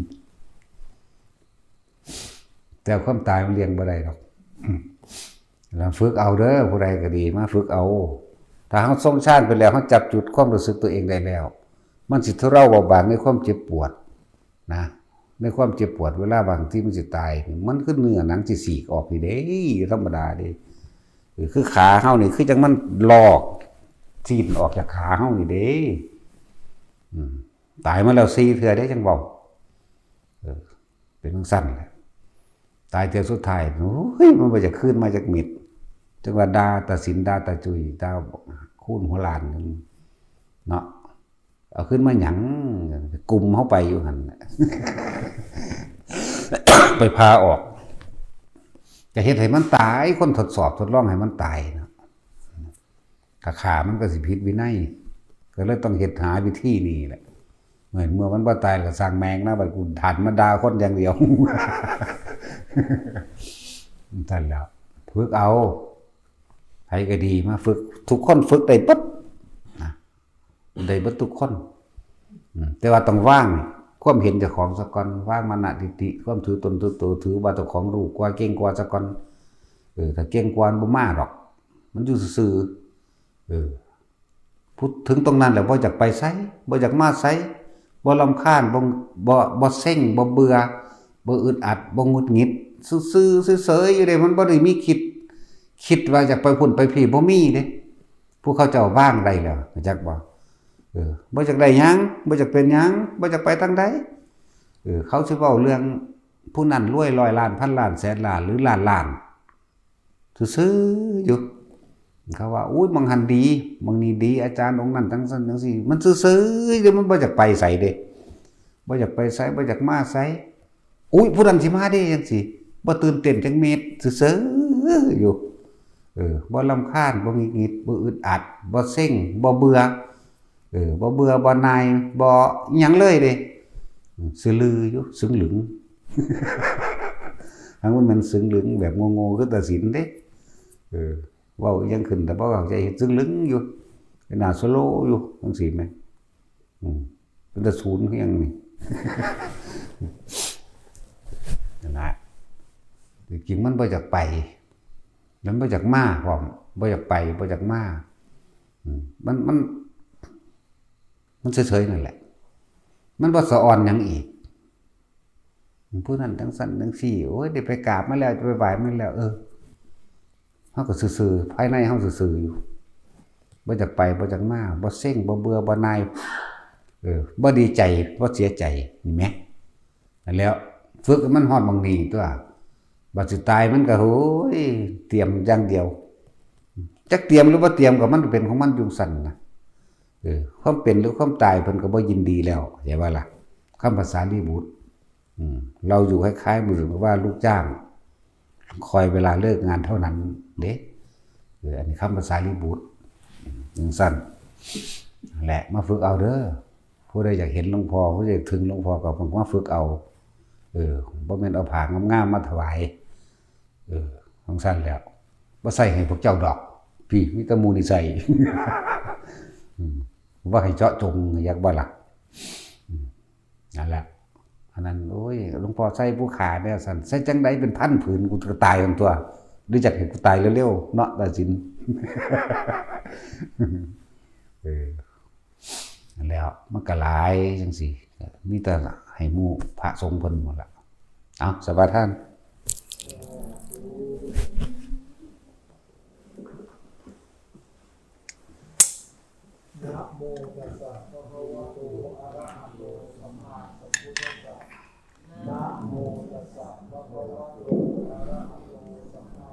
แต่ความตายมันเลี่ยงบ่ได้ดอก แล้วฝึกเอาเด้อ ผู้ใดก็ดี มาฝึกเอา ถ้าเฮาทรงฌานไปแล้ว เฮาจับจุดความรู้สึกตัวเองได้แล้ว มันสิทุเลาเบาบางในความเจ็บปวดนะ ในความเจ็บปวดเวลาบางที่มันสิตายนี่ มันคือเนื้อหนังสิฉีกออกนี่เด้ ธรรมดาเด้ เออ คือขาเฮานี่ คือจั่งมันลอกซีนออกจากขาเฮานี่เด้ อืม ตายมาแล้วสี่เทื่อเด้จั่งเว้า เออ เป็นจั่งซั้นแหละ ตายเทื่อสุดท้าย โอ้ย มันบ่อยากคืนมาจักเม็ด จั่งว่าด่าตาสิน ด่าตาจุย ด่าคูณหัวล้านหนึ่งเนาะ เอาคืนมาหยัง กุมเฮาไปอยู่หั่นน่ะ ไปผ่าออก จะเฮ็ดให้มันตาย คนทดสอบทดลองให้มันตายเนาะ ถ้าฆ่ามันก็สิผิดวินัย ก็เลยต้องเฮ็ดหาวิธีนี้แหละ เมื่อ เมื่อมันบ่ตายก็ซ่างแม่งนะ บัดกูหันมาด่าคนอย่างเดียว นั่นแหละ ฝึกเอา ไผก็ดี มาฝึก ทุกคนฝึกได้เบิดนะ ได้เบิดทุกคน อืม แต่ว่าต้องวางความเห็นเจ้าของซะก่อน วางมานะทิฏฐิ ความถือตนถือตัว ถือว่าเจ้าของรู้กว่า เก่งกว่าซะก่อน เออ ถ้าเก่งกว่ามันบ่มาดอก มันอยู่ซื่อๆ เออ พูดถึงตรงนั้นแล้ว บ่อยากไปไส บ่อยากมาไส บ่รำคาญ บ่ บ่ บ่เซ็ง บ่เบื่อ บ่อึดอัด บ่หงุดหงิด ซื่อๆ เฉยๆ อยู่เด้ มันบ่ได้มีคิด คิดว่าอยากไปพุ้นไปพี้ บ่มีเด้ ผู้เขาเจ้าวางได้แล้ว รู้จักบ่ เออ บ่อยากได้หยัง บ่อยากเป็นหยัง บ่อยากไปทางใด เออ เขาสิเว้าเรื่องผู้นั้นรวยร้อยล้าน พันล้าน แสนล้าน หรือล้านล้าน ซื่อๆ อยู่ เขาว่า อุ้ย หม่องหั่นดี หม่องนี่ดี อาจารย์องค์นั้นจั่งซั้นจั่งซี้ มันซื่อๆ อยู่ มันบ่อยากไปไสเด้ บ่อยากไปไส บ่อยากมาไส อุ้ย ผู้นั้นสิมาเด้ จั่งซี้ บ่ตื่นเต้นจักเม็ด ซื่อๆ อยู่ เออ บ่รำคาญ บ่หงุดหงิด บ่อึดอัด บ่เซ็ง บ่เบื่อ เออ บ่เบื่อ บ่หน่าย บ่อิหยังเลยเด้ อืม ซื่อลืออยู่ ซึ่งหลึง ทั้งมันแม่นซึ่งหลึงแบบโง่ๆ คือตาสินเด้ เออ เว้าอิหยังขึ้น แต่บ่เข้าใจ ซึ่งหลึงอยู่ เป็นหน้าสโลอยู่ จั่งซี้แหม อืม เป็นตาศูนย์คือหยังนี่ นั่นล่ะ จริงๆ มันบ่อยากไป มันบ่อยากมาพร้อม บ่อยากไป บ่อยากมา อืม มัน มัน มันเฉยๆ นั่นแหละ มันบ่สะออนหยังอีก ผู้นั้นจั่งซั้นจั่งซี้ โอ้ย ได้ไปกราบมาแล้ว จะไปไหว้มาแล้ว เออ เฮาก็ซื่อๆ ภายในเฮาซื่อๆ อยู่ บ่อยากไป บ่อยากมา บ่เซ็ง บ่เบื่อ บ่หน่าย เออ บ่ดีใจ บ่เสียใจ นี่แหม นั่นแหล้ว ฝึกให้มันฮอดหม่องนี้ตัว บัดสิตายมันก็ โอ้ย เตรียมอย่างเดียว จักเตรียมหรือบ่เตรียมก็มันเป็นของมันอยู่ซั่นนะ เออ ความเป็นหรือความตายเพิ่นก็บ่ยินดีแล้ว เข้าใจบ่ล่ะ คำภาษาลีบุตร อืม เราอยู่คล้ายๆ เหมือนกับว่าลูกจ้าง คอยเวลาเลิกงานเท่านั้นเด้ เออ อันนี้คำภาษาลีบุตร จังซั่น แหละ มาฝึกเอาเด้อ ผู้ใดอยากเห็นหลวงพ่อ ผู้ใดอยากถึงหลวงพ่อก็มาฝึกเอา เออ บ่แม่นเอาผ้างามๆ มาถวาย เออ จังซั่นแหล้ว บ่ใส่ให้พวกเจ้าดอก พี่ มีแต่หมู่นี่ใส่ อืม ว่าให้เจาะจง อยากบ่ล่ะ อืม นั่นแหละ อันนั้น โอ้ย หลวงพ่อใส่ผู้ขาเนี่ย ซั่น ใส่จังใดเป็นพันผืน กูก็ตายทั้งตัว หรืออยากให้กูตายเร็วๆ เนาะ ตาสิน เออ นั่นแหล้ว มันก็หลายจังซี่ มีแต่ให้หมู่พระสงฆ์เพิ่นหมดละ เอา สมาทาน นะโมตัสสะภะคะวะโต อะระหะโต สัมมาสัมพุทธัสสะ นะโมตัสสะภะคะวะโต อะระหะโต สัมมา